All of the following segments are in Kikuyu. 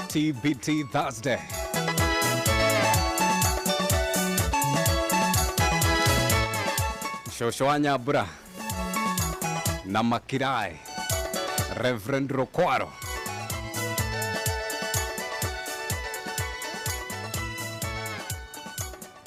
TBT Thursday. Cũcũ wa Nyambura na Makirai, Reverend Rokwaro.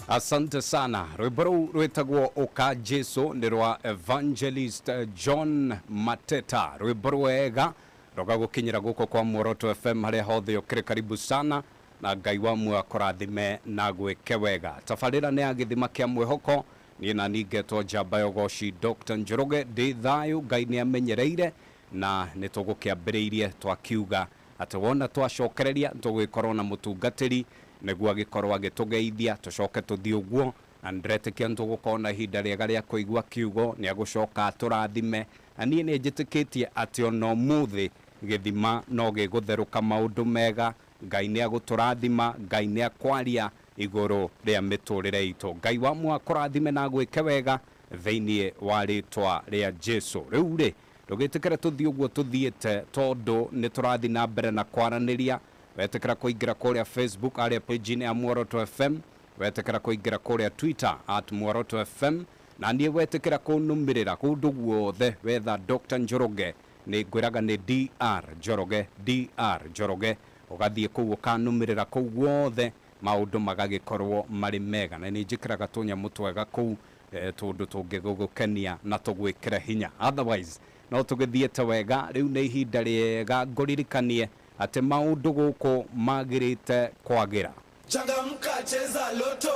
Asante sana. Rwĩmbo rũu rwĩtagwo Ũka Jesu nĩ rwa Evangelist John Mateta. Rwĩmbo rwega rũgagũkinyĩra gũkũ kwa Muoroto FM harĩa hothe ũkĩrĩ, karibu sana na Ngai wa muoyo akũrathime na gwĩke wega. Tabarĩra nĩ ya Gĩthima kĩa Mwĩhoko. Niĩ na ningetwo Njamba ya Ũgoci Dr. Njoroge, ndĩ thayũ, Ngai nĩ amenyereire na nĩ tũgũkĩambĩrĩirie twakiuga atĩ wona twacokereria tũgũgĩkorwo na mũtungatĩri nĩguo agĩkorwo agĩtũgeithia, tũcoke tũthiĩ ũguo, na nĩndĩretĩkia nĩtũgũkorwo na ihinda rĩega rĩa kũigua kiugo, nĩ agũcoka atũrathime, na niĩ nĩ njĩtĩkĩtie atĩ ona ũmũthĩ gĩthima no gĩgũtherũka maũndũ mega. Ngai nĩ agũtũrathima, Ngai nĩ akwaria igũrũ rĩa mĩtũrĩre itũ. Ngai wa muoyo akũrathime na agwĩke wega thĩinĩ wa rĩtwa rĩa Jesu. Rĩu rĩ, ndũgĩtĩkĩre tũthiĩ ũguo tũthiĩte, tondũ nĩ tũrathiĩ na mbere na kwaranĩria. Wetĩkĩra kũingĩra kũrĩa Facebook arĩa page-inĩ ya Muoroto FM, wetĩkĩra kũingĩra kũrĩa Twitter at Muoroto FM, na niĩ wetĩkĩra kũnũmĩrĩra kũndũ guothe wetha Dr. Njoroge, nĩ ngwĩraga nĩ DR Njoroge, DR Njoroge, ũgathiĩ kũu ũkanũmĩrĩra kũu guothe, maũndũ magagĩkorwo marĩ mega, na nĩ njĩkĩraga tũnyamũ twega kũu, tũndũ tũngĩgũgũkenia na tũgwĩkĩre hinya. Otherwise no tũgĩthiĩte wega. Rĩu nĩ ihinda rĩega ngũririkanie atĩ maũndũ gũkũ magĩrĩte kwagĩra. Changamka, cheza Lotto.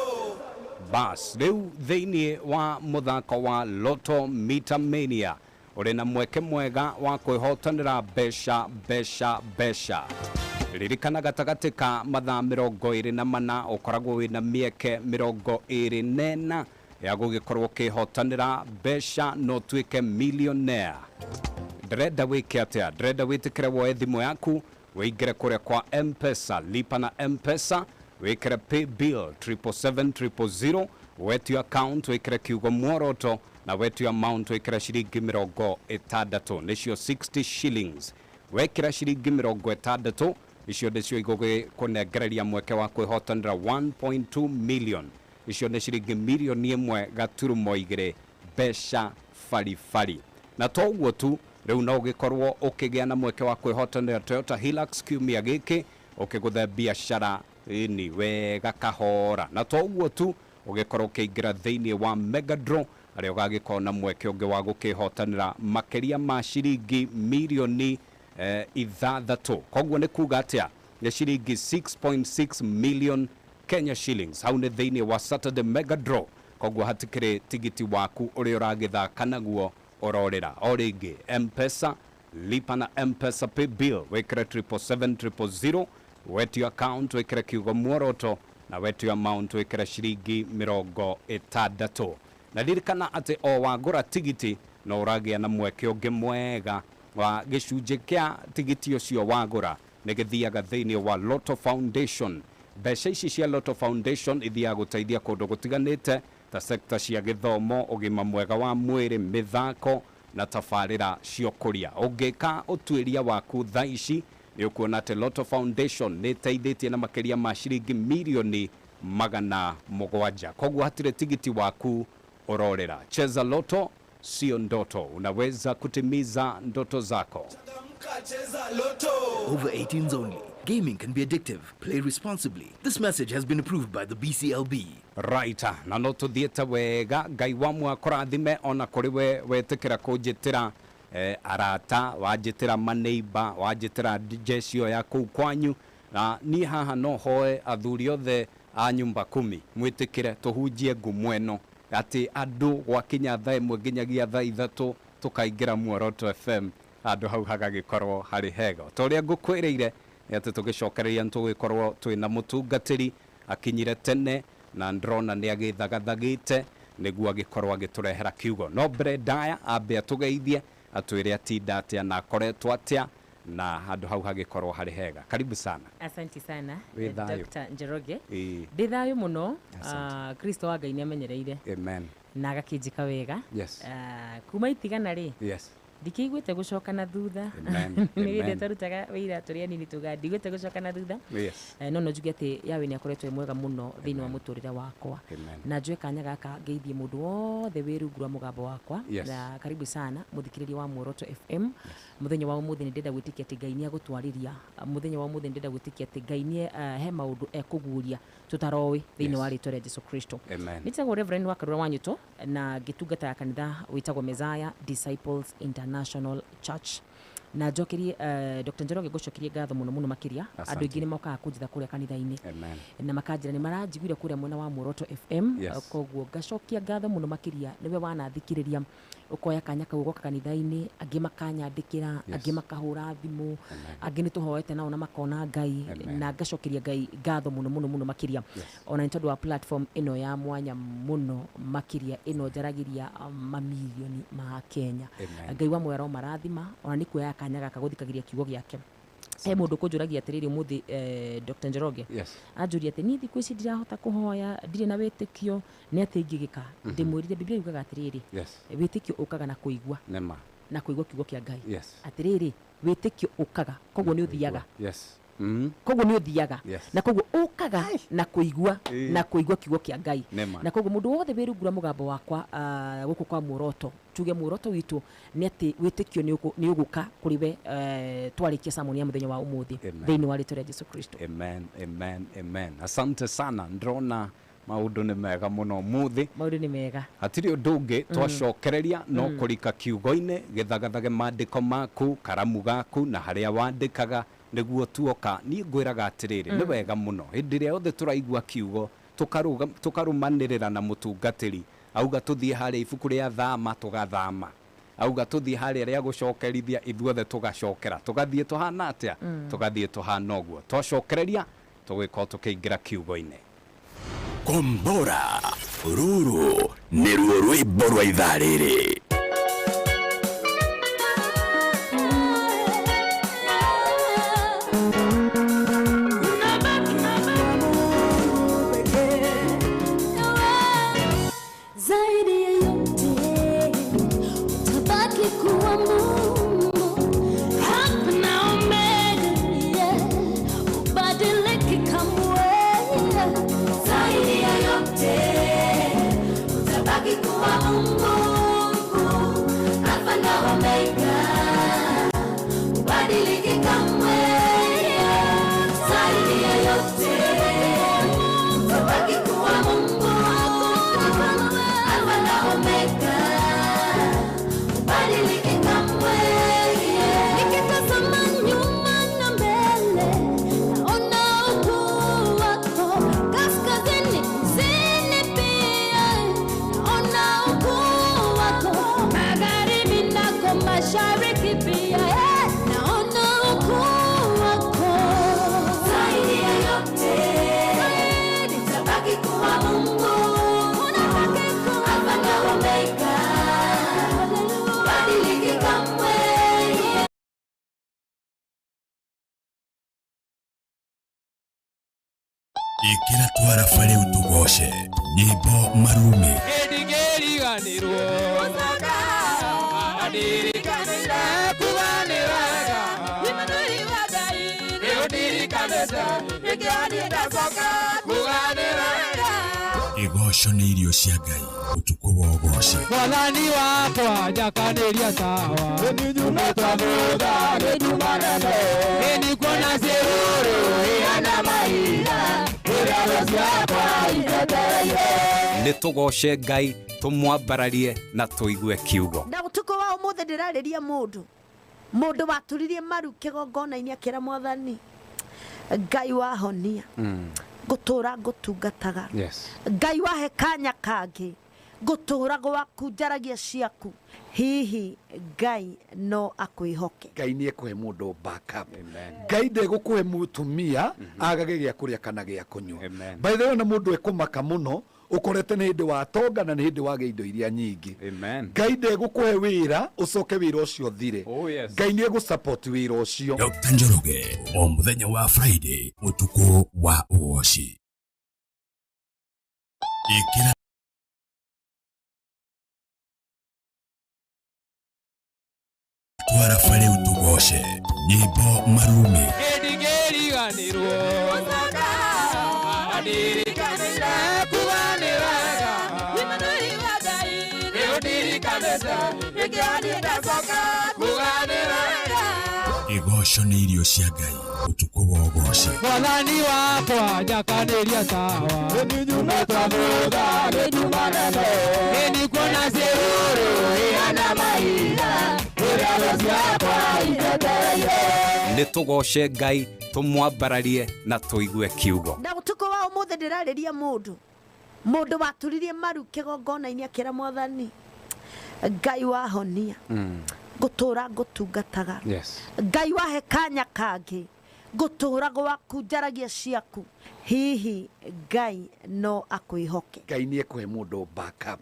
Bas rĩu thĩinĩ wa mũthako wa Lotto Mita Mania ũrĩ na mweke mwega wa kwĩhotanĩra mbeca, mbeca, mbeca. Ririkana gatagatĩ ka mathaa 24 ũkoragwo wĩna mĩeke 24 ya gũgĩkorwo ũkĩhotanĩra mbeca na ũtuĩke millionaire. Ndĩrenda wĩke atĩa? Ndĩrenda wĩtĩkĩre woe thimũ yaku, wĩingĩre kũrĩa kwa M-Pesa, lipa na M-Pesa, wĩkĩre pay bill 777 000, wetio account wĩkĩre kiugo Muoroto, na wetio amount wĩkĩre ciringi 60, nĩcio 60 shillings. Wekĩra ciringi 60 icio nĩcio igũgĩkũnengereria mweke wa kwĩhotanĩra 1.2 million. Icio nĩ ciringi 1.2 million mbeca baribari. Na to ũguo tu, rĩu no ũgĩkorwo ũkĩgĩa na mweke wa kwĩhotanĩra Toyota Hilux kiumia gĩkĩ, ũkĩgũthe biacara ĩni wega kahora. Na to ũguo tu, ũgĩkorwo ũkĩingĩra thĩinĩ wa Mega Draw harĩa ũgagĩkorwo na mweke ũngĩ wa gũkĩhotanĩra makĩria ma ciringi 6 million. Koguo nĩ kuga atĩa? Nĩ ciringi 6.6 million Kenya shillings. Hau nĩ thĩinĩ wa Saturday Mega Draw. Koguo hatikĩrĩ tigiti waku ũrĩa ũragĩthaka naguo ũrorĩra. O rĩngĩ, M-Pesa, lipa na M-Pesa pay bill wĩkĩre 777 000, wetio account wĩkĩre kiugo Muoroto, na wetio amount wĩkĩre ciringi 60. Na ririkana atĩ o wagũra tigiti no ũragĩa na mweke ũngĩ mwega wa gĩcunjĩ kĩa tigiti ũcio wagũra nĩ gĩthiaga thĩinĩ wa Lotto Foundation. Mbeca ici cia Lotto Foundation ithiaga gũteithia kũndũ gũtiganĩte ta sekta cia gĩthomo, ũgima mwega wa mwĩrĩ, mĩthako na tabarĩra cia ũkũria. Ũngĩka ũtuĩria waku thaa ici nĩ ũkuona atĩ Lotto Foundation nĩ ĩteithĩtie na makĩria ma ciringi 700 million. Koguo hatirĩ tigiti waku ũrorĩra. Cheza Lotto, sio ndoto, unaweza kutimiza ndoto zako. Changamka, cheza Lotto. Over 18s only. Gaming can be addictive. Play responsibly. This message has been approved by the BCLB. Right, na no tuthiĩte wega. Ngai wa mwa kũrathime ona kũrĩ we wetĩkĩra kũnjĩtĩra arata, wanjĩtĩra maneiba, wanjĩtĩra jecio ya kũu kwanyu. Na niĩ haha no hoe athuri othe a nyumba kumi mwĩtĩkĩre tũhunjie ngumo ĩno atĩ andũ gwakinya thaa 1 nginyagia thaa 3 tũkaingĩra Muoroto FM, handũ hau hagagĩkorwo harĩ hega. Ta ũrĩa ngũkwĩrĩire nĩ atĩ tũgĩcokereria nĩ tũgĩkorwo twĩna mũtungatĩri akinyire tene na ndĩrona nĩ agĩthagathagĩte nĩguo agĩkorwo agĩtũrehera kiugo. No mbere ndaya ambe atũgeithie, atwĩre atinda atĩa na akoretwo atĩa, na handũ hau hagĩkorwo harĩ hega. Karibu sana. Asante sana. Wĩ thayũ? Dr. Njoroge. Ĩĩ. Ndĩ thayũ mũno. Asante. Kristo wa Ngai nĩ amenyereire Amen. Na agakĩnjĩka wega. Yes. Kuma itigana rĩ, Ndikĩiguĩte gũcoka na thutha. Amen, Nĩ hĩndĩ amen. twarutaga wĩra tũrĩ anini tuga ndiguĩte gũcoka na thutha. Yes. No njuge atĩ Yahweh nĩ akoretwo e mwega mũno thĩinĩ wa mũtũrĩre wakwa. Amen. Na njoe kanya gaka ngeithie mũndũ wothe wĩ rungu rwa mũgambo wakwa. Yes. Na karibu sana mũthikĩrĩria wa Muoroto FM. Mũthenya wa ũmũthĩ nĩ ndĩrenda gwĩtĩkia atĩ Ngai nĩ agũtwarĩria. Mũthenya wa ũmũthĩ nĩ ndĩrenda gwĩtĩkia atĩ Ngai nĩ he maũndũ ekũguũria tũtaroĩ thĩinĩ Yes. wa rĩtwa rĩa Jesu Kristo. Amen. Nĩtagwo Reverend wa Karura wa Nyuto na ngĩtungataga kanitha wĩtagwo Messiah Disciples International Church. Na njokerie Dr. Njoroge, ngũcokerie ngatho mũno mũno makĩria. Asante. Andũ aingĩ nĩ mokaga kũnjitha kũrĩa kanitha-inĩ Amen. na makanjĩra nĩ maranjiguire kũrĩa mwena wa Muoroto FM. Yes. Koguo ngacokia ngatho mũno makĩria nĩwe wanathikĩrĩria ũkoya kanya kau ũgoka kanitha-inĩ, angĩ makanyandĩkĩra, Yes. angĩ makahũra thimũ, angĩ nĩ tũhoete nao na makona Ngai. Amen. Na ngacokeria Ngai ngatho mũno mũno mũno makĩria. Yes. Ona nĩ tondũ wa platform ĩno ya mwanya mũno makĩria ĩno njaragĩria mamirioni ma Kenya. Amen. Ngai wa muoyo marathima ona nĩ kuoya kanya gaka gũthikagĩria kiugo gĩake. He mũndũ kũnjũragia atĩrĩrĩ ũmũthĩ, Dr. Njoroge, Yes. anjũria atĩ niĩ thikũ ici ndirahota kũhoya, ndirĩ na wĩtĩkio, nĩ atĩ ingĩgĩka. Ndĩmwĩrire Biblia yugaga atĩrĩrĩ, Yes. wĩtĩkio ũkaga na kũigua, Nema. na kũigua kiugo kĩa Ngai. Yes. Atĩrĩrĩ, wĩtĩkio ũkaga, koguo nĩ ũthiaga. Yes. Koguo nĩ ũthiaga. Yes. Na koguo ũkaga na kũigua, Ĩĩ. na kũigua kiugo kĩa Ngai. Nĩma. Na koguo mũndũ wothe wĩ rungu rwa mũgambo wakwa, gũkũ kwa Muoroto, tuge muoroto witũ nĩ atĩ wĩtĩkio nĩ ũgũka kũrĩ we, twarĩkia sermon ya mũthenya wa ũmũthĩ Amen. thĩinĩ wa rĩtwa rĩa Jesu Kristo. Amen, amen, amen. Asante sana. Ndĩrona maũndũ nĩ mega mũno ũmũthĩ. Maũndũ nĩ mega. Hatirĩ ũndũ ũngĩ twacokereria no kũrika kiugo-inĩ, gĩthagathage maandĩko maku, karamu gaku na harĩa wandĩkaga nĩguo tuoka. Niĩ ngwĩraga atĩrĩrĩ, nĩ wega mũno hĩndĩ ĩrĩa yothe tũraigua kiugo tũkarũmanĩrĩra na mũtungatĩri. Auga tũthiĩ harĩa ibuku rĩa thama, tũgathama. Auga tũthiĩ harĩa rĩa gũcokerithia, ithuothe tũgacokera. Tũgathiĩ tũhana atĩa? Tũgathiĩ tũhana ũguo. Twacokereria tũgĩkorwo tũkĩingĩra kiugo-inĩ. Kombora rũrũ nĩruo rwĩmbo rwa ithaa rĩrĩ. Zaidi ya yote utabaki kuwa Mungu, Alfa na Omega, yeah, ubadiliki kamwe. Zaidi ya yote utabaki kuwa Mungu, Alfa na Omega, ubadiliki kamwe. Zaidi ya yote utabaki kuwa Mungu, Alfa na Omega, ubadiliki kamwe. Nikitazama nyuma na mbele, naona ukuu wako. Kaskazini, kusini pia, naona ukuu wako. Magharibi nako mashariki pia, naona ukuu wako. Zaidi ya yote utabaki kuwa Mungu, Alfa na Omega, ubadiliki kamwe. Ĩkĩra twaraba rĩu tũgoce nyĩmbo marumi. Ndigĩriganĩrwo ndirikanĩire kuga nĩ wega nĩũndirikanĩte nĩkĩo niĩ ndacoka kuga nĩ wega. Igoco nĩ irio cia Ngai ũtukũ wa ũgoci. Mwathani wakwa njakanĩria tawa nĩnyumĩtwo thutha nĩnjumanene nĩndikuona ciĩrũrũ ihana mahiga rĩrĩa thũ ciakwa injetereire. Nĩ tũgoce Ngai, tũmwambararie na tũigue kiugo. Na ũtukũ wa ũmũthĩ ndĩrarĩria mũndũ, mũndũ waturirie maru kĩgongona-inĩ akĩra Mwathani Ngai wahonia, ngũtũra ngũtungataga. Yes. Ngai wahe kanya kangĩ, ngũtũra gwaku njaragia ciaku. Hihi Ngai no akwĩhoke? Ngai nĩ ekũhe mũndũ backup. Amen. Ngai ndegũkũhe mũtumia agage gĩa kũrĩa kana gĩa kũnyua. Amen. By the way, ona mũndũ ekũmaka mũno ũkorete nĩ hĩndĩ watonga na nĩ hĩndĩ wagĩa indo iria nyingĩ. Amen. Ngai ndegũkũhe wĩra ũcoke wĩra ũcio ũthire. Oh, yes. Ngai nĩ egũ-support wĩra ũcio. Dr. Njoroge o mũthenya wa Friday ũtukũ wa ũgoci. Ĩkĩra Twarafa rĩu tũgoce nyĩmbo marumi. Ndigĩriganĩrwo andirikanĩte kuga nĩ wega nĩ ũndirikanĩte nĩkĩo niĩ ndacoka kuga nĩ wega. Igoco nĩ irio cia Ngai ũtukũ wa ũgoci. Mwathani wakwa njakanĩria tawa nĩtwamũtha nĩtumanene nĩndikuona ciũrũ ihana mahiga rĩrĩa thũ ciakwa icetereire. Nĩ tũgoce Ngai, tũmwambararie na tũigue kiugo. Na ũtukũ wa ũmũthĩ ndĩrarĩria mũndũ mũndũ waturirie maru kĩgongona-inĩ akĩra mwathani Ngai wahonia ngũtũra ngũtungataga. Yes. Ngai wahe kanya kangĩ ngũtũra gwaku njaragia ciaku, hihi Ngai no akwĩhoke. Ngai nĩ ekũhe mũndũ backup.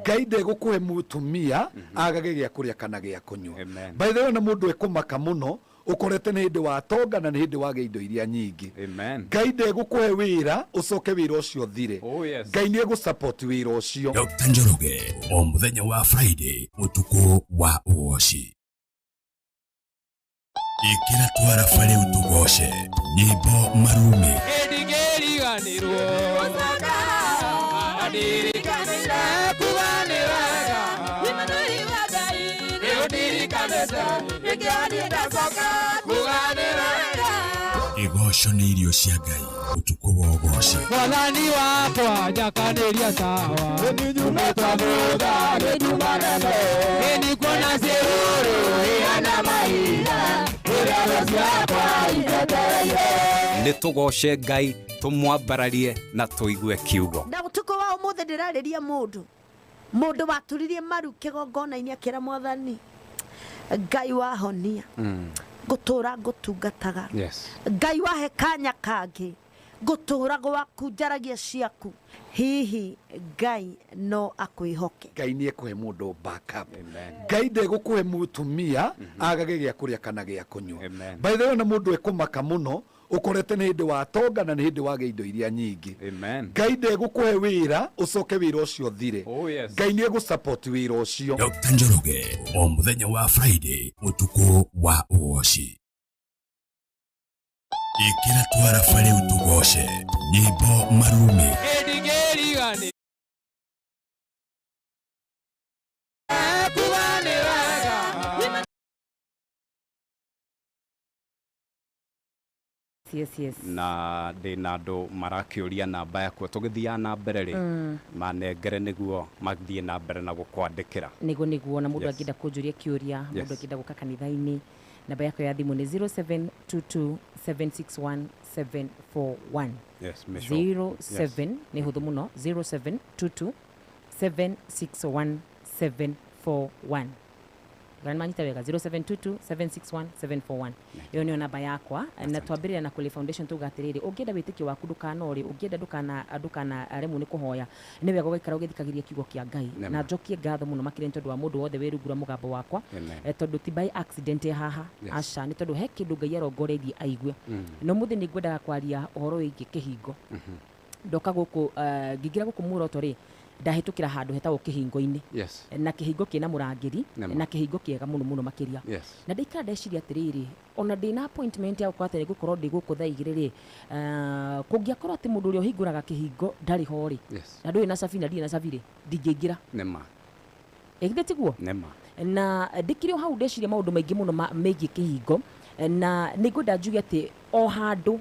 Ngai ndegũkũhe mũtumia agage gĩa kũrĩa kana gĩa kũnyua. Amen. By the way, na mũndũ ekũmaka mũno ũkorete nĩ hĩndĩ watonga na nĩ hĩndĩ wagĩa indo iria nyingĩ. Amen. Ngai ndegũkũhe wĩra ũcoke wĩra ũcio ũthire. Oh, yes. Ngai nĩ egũ-support wĩra ũcio. Dr. Njoroge o mũthenya wa Friday ũtukũ wa ũgoci. Ĩkĩra twarafa rĩu tũgoce nyĩmbo marumi. Ndigĩriganĩrwo andirikanĩte kuga nĩ wega nĩ ũndirikanĩte nĩkĩo niĩ ndacoka kuga nĩ wega. Igoco nĩ irio cia Ngai ũtukũ wa ũgoci. Mwathani wakwa njakanĩria tawa nĩtwamũtha nĩtumanene nĩndikuona ciũrũ ihana mahiga rĩrĩa thũ ciakwa icetereire. Nĩ tũgoce Ngai, tũmwambararie na tũigue kiugo. Na ũtukũ wa ũmũthĩ ndĩrarĩria mũndũ mũndũ waturirie maru kĩgongona-inĩ akĩra mwathani Ngai wahonia ngũtũra ngũtungataga. Yes. Ngai wahe kanya kangĩ ngũtũra gwaku njaragia ciaku, hihi Ngai no akwĩhoke. Ngai nĩ ekũhe mũndũ backup. Amen. Ngai ndegũkũhe mũtumia agage gĩa kũrĩa kana gĩa kũnyua. Amen. By the way, na mũndũ ekũmaka mũno ũkorete nĩ hĩndĩ watonga na nĩ hĩndĩ wagĩa indo iria nyingĩ. Amen. Ngai ndegũkũhe wĩra ũcoke wĩra ũcio ũthire. Oh, yes. Ngai nĩ egũ-support wĩra ũcio. Dr. Njoroge o mũthenya wa Friday ũtukũ wa ũgoci. Ĩkĩra twarafa rĩu tũgoce nyĩmbo marumi. Ndigĩriganĩrwo kuga nĩ wega. Yes, yes. Na ndĩna andũ marakĩũria namba yaku tũgĩthiaga na mbere rĩ, manengere nĩguo mathiĩ na mbere na gũkwandĩkĩra. Nĩguo nĩguo na mũndũ Yes. angĩenda kũnjũria kĩũria, Yes. mũndũ angĩenda gũka kanitha-inĩ, namba yakwa ya thimũ nĩ 0722761741. Yes, Misho. 07 nĩ hũthũ mũno, 0722 761741. Kana manyita wega, 0722 761741. Ĩyo nĩyo namba yakwa. Na twambĩrĩria na Kule Foundation tuga atĩrĩrĩ, ũngĩenda wĩtĩkio waku ndũkanore, ũngĩenda ndũkana aremwo nĩ kũhoya, nĩ wega ũgaikara ũgĩthikagĩria kiugo kĩa Ngai. Nĩma. Na njokie ngatho mũno makĩria nĩ tondũ wa mũndũ wothe wĩ rungu rwa mũgambo wakwa. Amen. Tondũ ti by accident haha. Yes. Aca, nĩ tondũ he kĩndũ Ngai arongoreirie aigue. No mũthĩ nĩ ngwendaga kwaria ũhoro wĩgiĩ kĩhingo. Ndoka gũkũ, ngĩingĩra gũkũ Muoroto rĩ, ndahĩtũkĩra handũ hetagwo kĩhingo-inĩ. Yes. Na kĩhingo kĩna mũrangĩri. Nĩma. Na kĩhingo kĩega mũno mũno makĩria. Yes. Na ndaikara ndeciria atĩrĩrĩ, ona ndĩna appointment ya gũkorwo atĩ nĩngũkorwo ndĩ gũkũ thaa 2 rĩ, kũngĩakorwo atĩ mũndũ ũrĩa ũhingũraga kĩhingo ndarĩ ho rĩ, Yes. na ndũrĩ na cabi na ndirĩ na cabi rĩ, ndingĩingĩra. Nĩma. Ĩ githĩ tiguo? Nĩma. Na ndĩkĩrĩ o hau ndeciria maũndũ maingĩ mũno megiĩ kĩhingo, na nĩngwenda njuge atĩ o handũ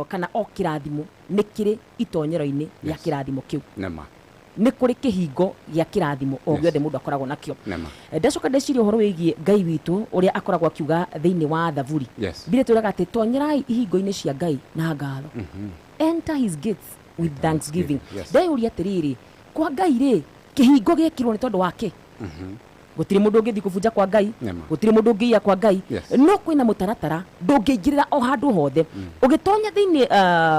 kana o kĩrathimo nĩ kĩrĩ itonyero-inĩ rĩa Yes. kĩrathimo kĩu. Nĩma. Nĩ kũrĩ kĩhingo gĩa kĩrathimo o Yes. gĩothe mũndũ akoragwo nakĩo. Nĩma. Ndacoka ndeciria ũhoro wĩgiĩ Ngai witũ ũrĩa akoragwo akiuga thĩinĩ wa Thaburi. Yes. Biblia ĩtwĩraga atĩ tonyerai ihingo-inĩ cia Ngai na ngatho. Enter his gates with thanksgiving. Yes. Ndeyũria atĩrĩrĩ, kwa Ngai rĩ, kĩhingo gĩekirwo nĩ tondũ wa kĩ? Gũtirĩ mũndũ ũngĩthiĩ kũbunja kwa Ngai, Nĩma. gũtirĩ mũndũ ũngĩiya kwa Ngai. Yes. No kwĩna mũtaratara, ndũngĩingĩrĩra o handũ hothe. Ũgĩtonya thĩinĩ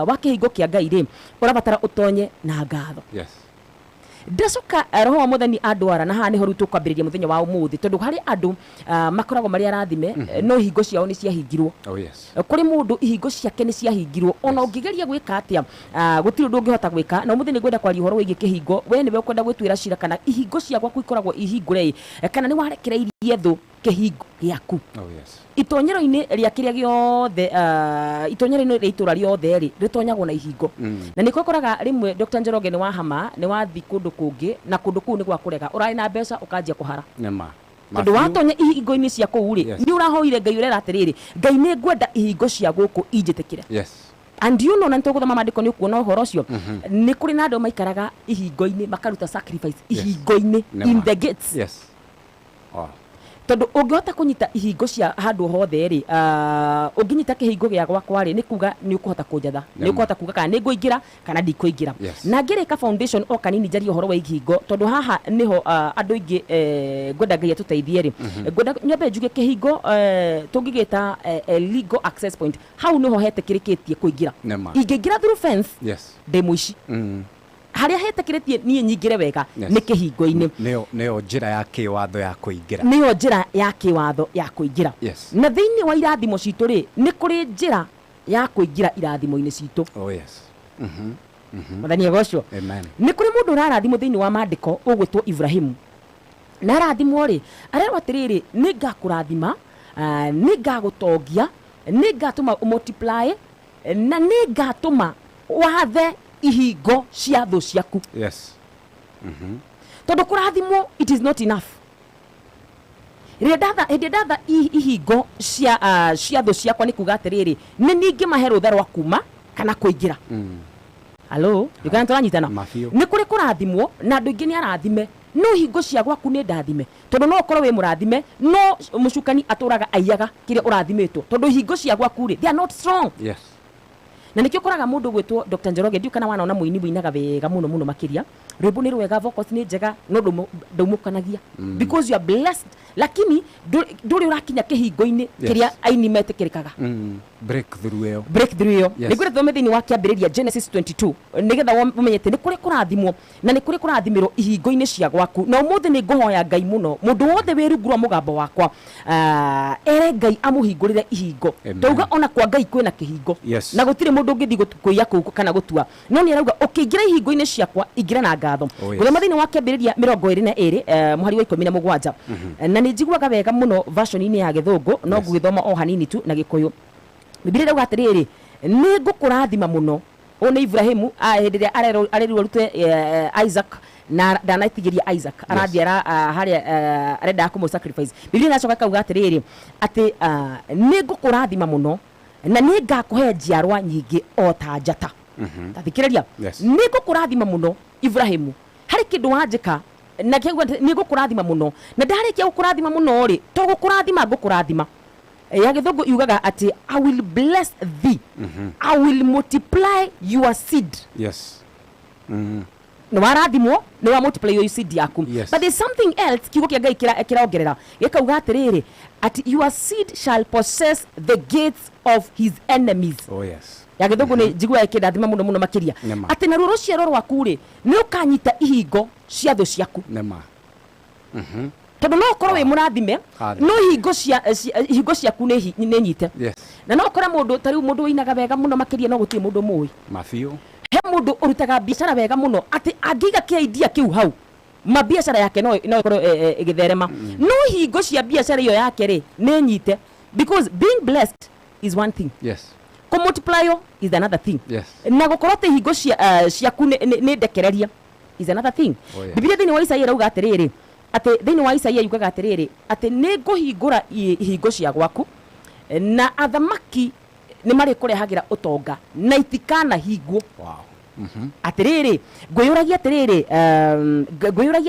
wa kĩhingo kĩa Ngai rĩ, ũrabatara ũtonye na ngatho. Yes. Ndacoka roho wa mwathani andwara, na haha nĩho rĩu tũkwambĩrĩria mũthenya wa ũmũthĩ, tondũ harĩ andũ makoragwo marĩ arathime, no ihingo ciao nĩ ciahingirwo. Oh, yes. Kũrĩ mũndũ ihingo ciake nĩ ciahingirwo, ona ũngĩgeria gwĩka atĩa, gũtirĩ ũndũ ũngĩhota gwĩka. Na ũmũthĩ nĩ ngwenda kwaria ũhoro wĩgiĩ kĩhingo. We nĩwe ũkwenda gwĩtuĩra cira kana ihingo cia gwaku ikoragwo ihingũre, kana nĩ warekereirie thũ Kĩhingo gĩaku. Oh yes. Itonyero-inĩ rĩa kĩrĩa gĩothe, itonyero-inĩ rĩa itũra rĩothe rĩ, rĩtonyagwo na ihingo. Na nĩkĩo ũkoraga rĩmwe, Dr. Njoroge, nĩ wahama, nĩ wathi kũndũ kũngĩ, na kũndũ kũu nĩ gwa kũrega, ũrarĩ na mbeca ũkanjia kũhara. Nĩ ma. Tondũ Mabiũ. Watonya ihingo-inĩ cia kũu rĩ, nĩ ũrahoire Ngai, ũrera atĩrĩrĩ, Ngai, nĩ ngwenda ihingo cia gũkũ injĩtĩkĩre. And you know, na nĩtũgũthoma maandĩko, nĩ ũkuona ũhoro ũcio. Nĩ kũrĩ na andũ maikaraga ihingo-inĩ makaruta sacrifice ihingo-inĩ, Nĩ in ma. the gates. Tondũ ũngĩhota kũnyita ihingo cia handũ hothe rĩ, ũngĩnyita kĩhingo gĩa gwakwa rĩ, nĩ kuga nĩ ũkũhota kũnjatha, nĩ Nĩ ma. ũkũhota kuga kana nĩ ngũingĩra kana ndikũingĩra. Na ngĩrĩka foundation o kanini, njarie ũhoro wa ihingo, tondũ haha nĩho andũ aingĩ, ngwenda Ngai atũteithie rĩ, ngwenda nyambe njuge kĩhingo, tũngĩgĩta legal access point, hau nĩho hetĩkĩrĩkĩtie kũingĩra. Nĩ ma. Ingĩingĩra through fence, ndĩ mũici. Harĩa hetĩkĩrĩtie niĩ nyingĩre wega nĩ kĩhingo-inĩ. Nĩyo njĩra ya kĩwatho ya kũingĩra. Nĩyo njĩra ya kĩwatho ya kũingĩra. Na thĩinĩ wa irathimo citũ rĩ, nĩ kũrĩ njĩra ya kũingĩra irathimo-inĩ citũ. Oh yes. Mwathani agocwo. Amen. Nĩ kũrĩ mũndũ ũrarathimwo thĩinĩ wa maandĩko ũgwĩtwo Ibrahimu, na arathimwo rĩ, arerwo atĩrĩrĩ, nĩ ngakũrathima, nĩ ngagũtongia, nĩ ngatũma multiply, na nĩ ngatũma wathe ihingo cia thũ ciaku. Tondũ kũrathimwo, it is not enough. Rĩrĩa ndatha, hĩndĩ ĩrĩa ndatha ihingo cia thũ ciakwa, nĩ kuga atĩrĩrĩ, nĩ ningĩ mahe rũtha rwa kuma kana kũingĩra. Halo, ndikana tũranyitana? Mabiũ. Nĩ kũrĩ kũrathimwo, na andũ aingĩ nĩ arathime, no hingo cia gwaku nĩ ndathime, tondũ no ũkorwo wĩ mũrathime, no mũcukani atũraga aiyaga kĩrĩa ũrathimĩtwo, tondũ hingo cia gwaku rĩ, they are not strong. Na nĩkĩo ũkoraga mũndũ gwĩtwo Dr. Njoroge, ndiũ kana wanona mũini wĩinaga wega mũno mũno makĩria, rwĩmbo nĩ rwega, vocals nĩ njega, no ndaumũkanagia, because you are blessed, lakini ndũrĩ ũrakinya kĩhingo-inĩ kĩrĩa aini metĩkĩrĩkaga. Breakthrough ĩyo. Breakthrough ĩyo. Yes. Nĩ ngwenda thome thĩinĩ wa Kĩambĩrĩria, Genesis 22, nĩgetha ũmenye atĩ nĩ kũrĩ kũrathimwo na nĩ kũrĩ kũrathimĩrwo ihingo-inĩ cia gwaku. Na ũmũthĩ nĩ ngũhoya Ngai mũno, mũndũ wothe wĩ rungu rwa mũgambo wakwa, ere Ngai amũhingũrĩre ihingo. Amen. Tauga ona kwa Ngai kwĩna kĩhingo. Na gũtirĩ mũndũ ũngĩthiĩ kũiya kũu kana gũtua, no nĩ arauga ũkĩingĩra ihingo-inĩ ciakwa, ingĩra na ngatho. Oh, yes. Gũthoma thĩinĩ wa Kĩambĩrĩria 22, mũhari wa 17, na nĩ njiguaga wega mũno version-inĩ ya Gĩthũngũ, no ngũgĩthoma o hanini tu na Gĩkũyũ. Bibilia ĩrauga atĩrĩrĩ, nĩ ngũkũrathima mũno. Ũyũ nĩ Ibrahimu, hĩndĩ ĩrĩa arerirwo arute Isaac, na ndanatigĩria Isaac, arathiĩ harĩa arendaga kũmũ sacrifice. Bibilia ĩracoka ĩkauga atĩrĩrĩ, atĩ nĩ ngũkũrathima mũno na nĩ ngakũhe njiarwa nyingĩ o ta njata. Tathikĩrĩria. Nĩ ngũkũrathima mũno, Ibrahimu, harĩ kĩndũ wanjĩka, na kĩauga atĩ nĩ ngũkũrathima mũno, na ndarĩkia gũkũrathima mũno rĩ, to gũkũrathima ngũkũrathima. Ya Gĩthũngũ yugaga atĩ I will bless thee, I will multiply your seed. Nĩ warathimwo, nĩ wa multiply your seed yaku. But there's something else kiugo kĩa Ngai kĩrongerera, gĩkauga atĩrĩrĩ, atĩ your seed shall possess the gates of his enemies. Oh yes. Ya Gĩthũngũ nĩ njiguaga ĩkĩndathima mũno mũno makĩria. Nĩ ma. Atĩ naruo rũciaro rwaku rĩ, nĩ ũkanyita ihingo cia thũ ciaku. Nĩ ma. Tondũ no ũkorwo wĩ mũrathime, Hallelujah. no ihingo ciaku nĩ nyite. Na no ũkore mũndũ ta rĩu, mũndũ wĩinaga wega mũno makĩria, no gũtirĩ mũndũ mũĩ. Mabiũ. He mũndũ ũrutaga biacara wega mũno, atĩ angĩiga kĩidea kĩu hau, mabiacara yake no ĩkorwo ĩgĩtherema, no hingo cia biacara ĩyo yake rĩ, nĩ nyite, because being blessed is one thing, kũmultiply is another thing, na gũkorwo atĩ hingo ciaku nĩ ndekereria is another thing. Oh, yeah. Bibilia thĩinĩ wa Isaia ĩrauga atĩrĩrĩ, atĩ thĩinĩ wa Isaia yugaga atĩrĩrĩ, atĩ nĩ ngũhingũra ihingo cia gwaku, na athamaki nĩ marĩkũrehagĩra ũtonga, na itikanahingwo. Atĩrĩrĩ, ngwĩyũragia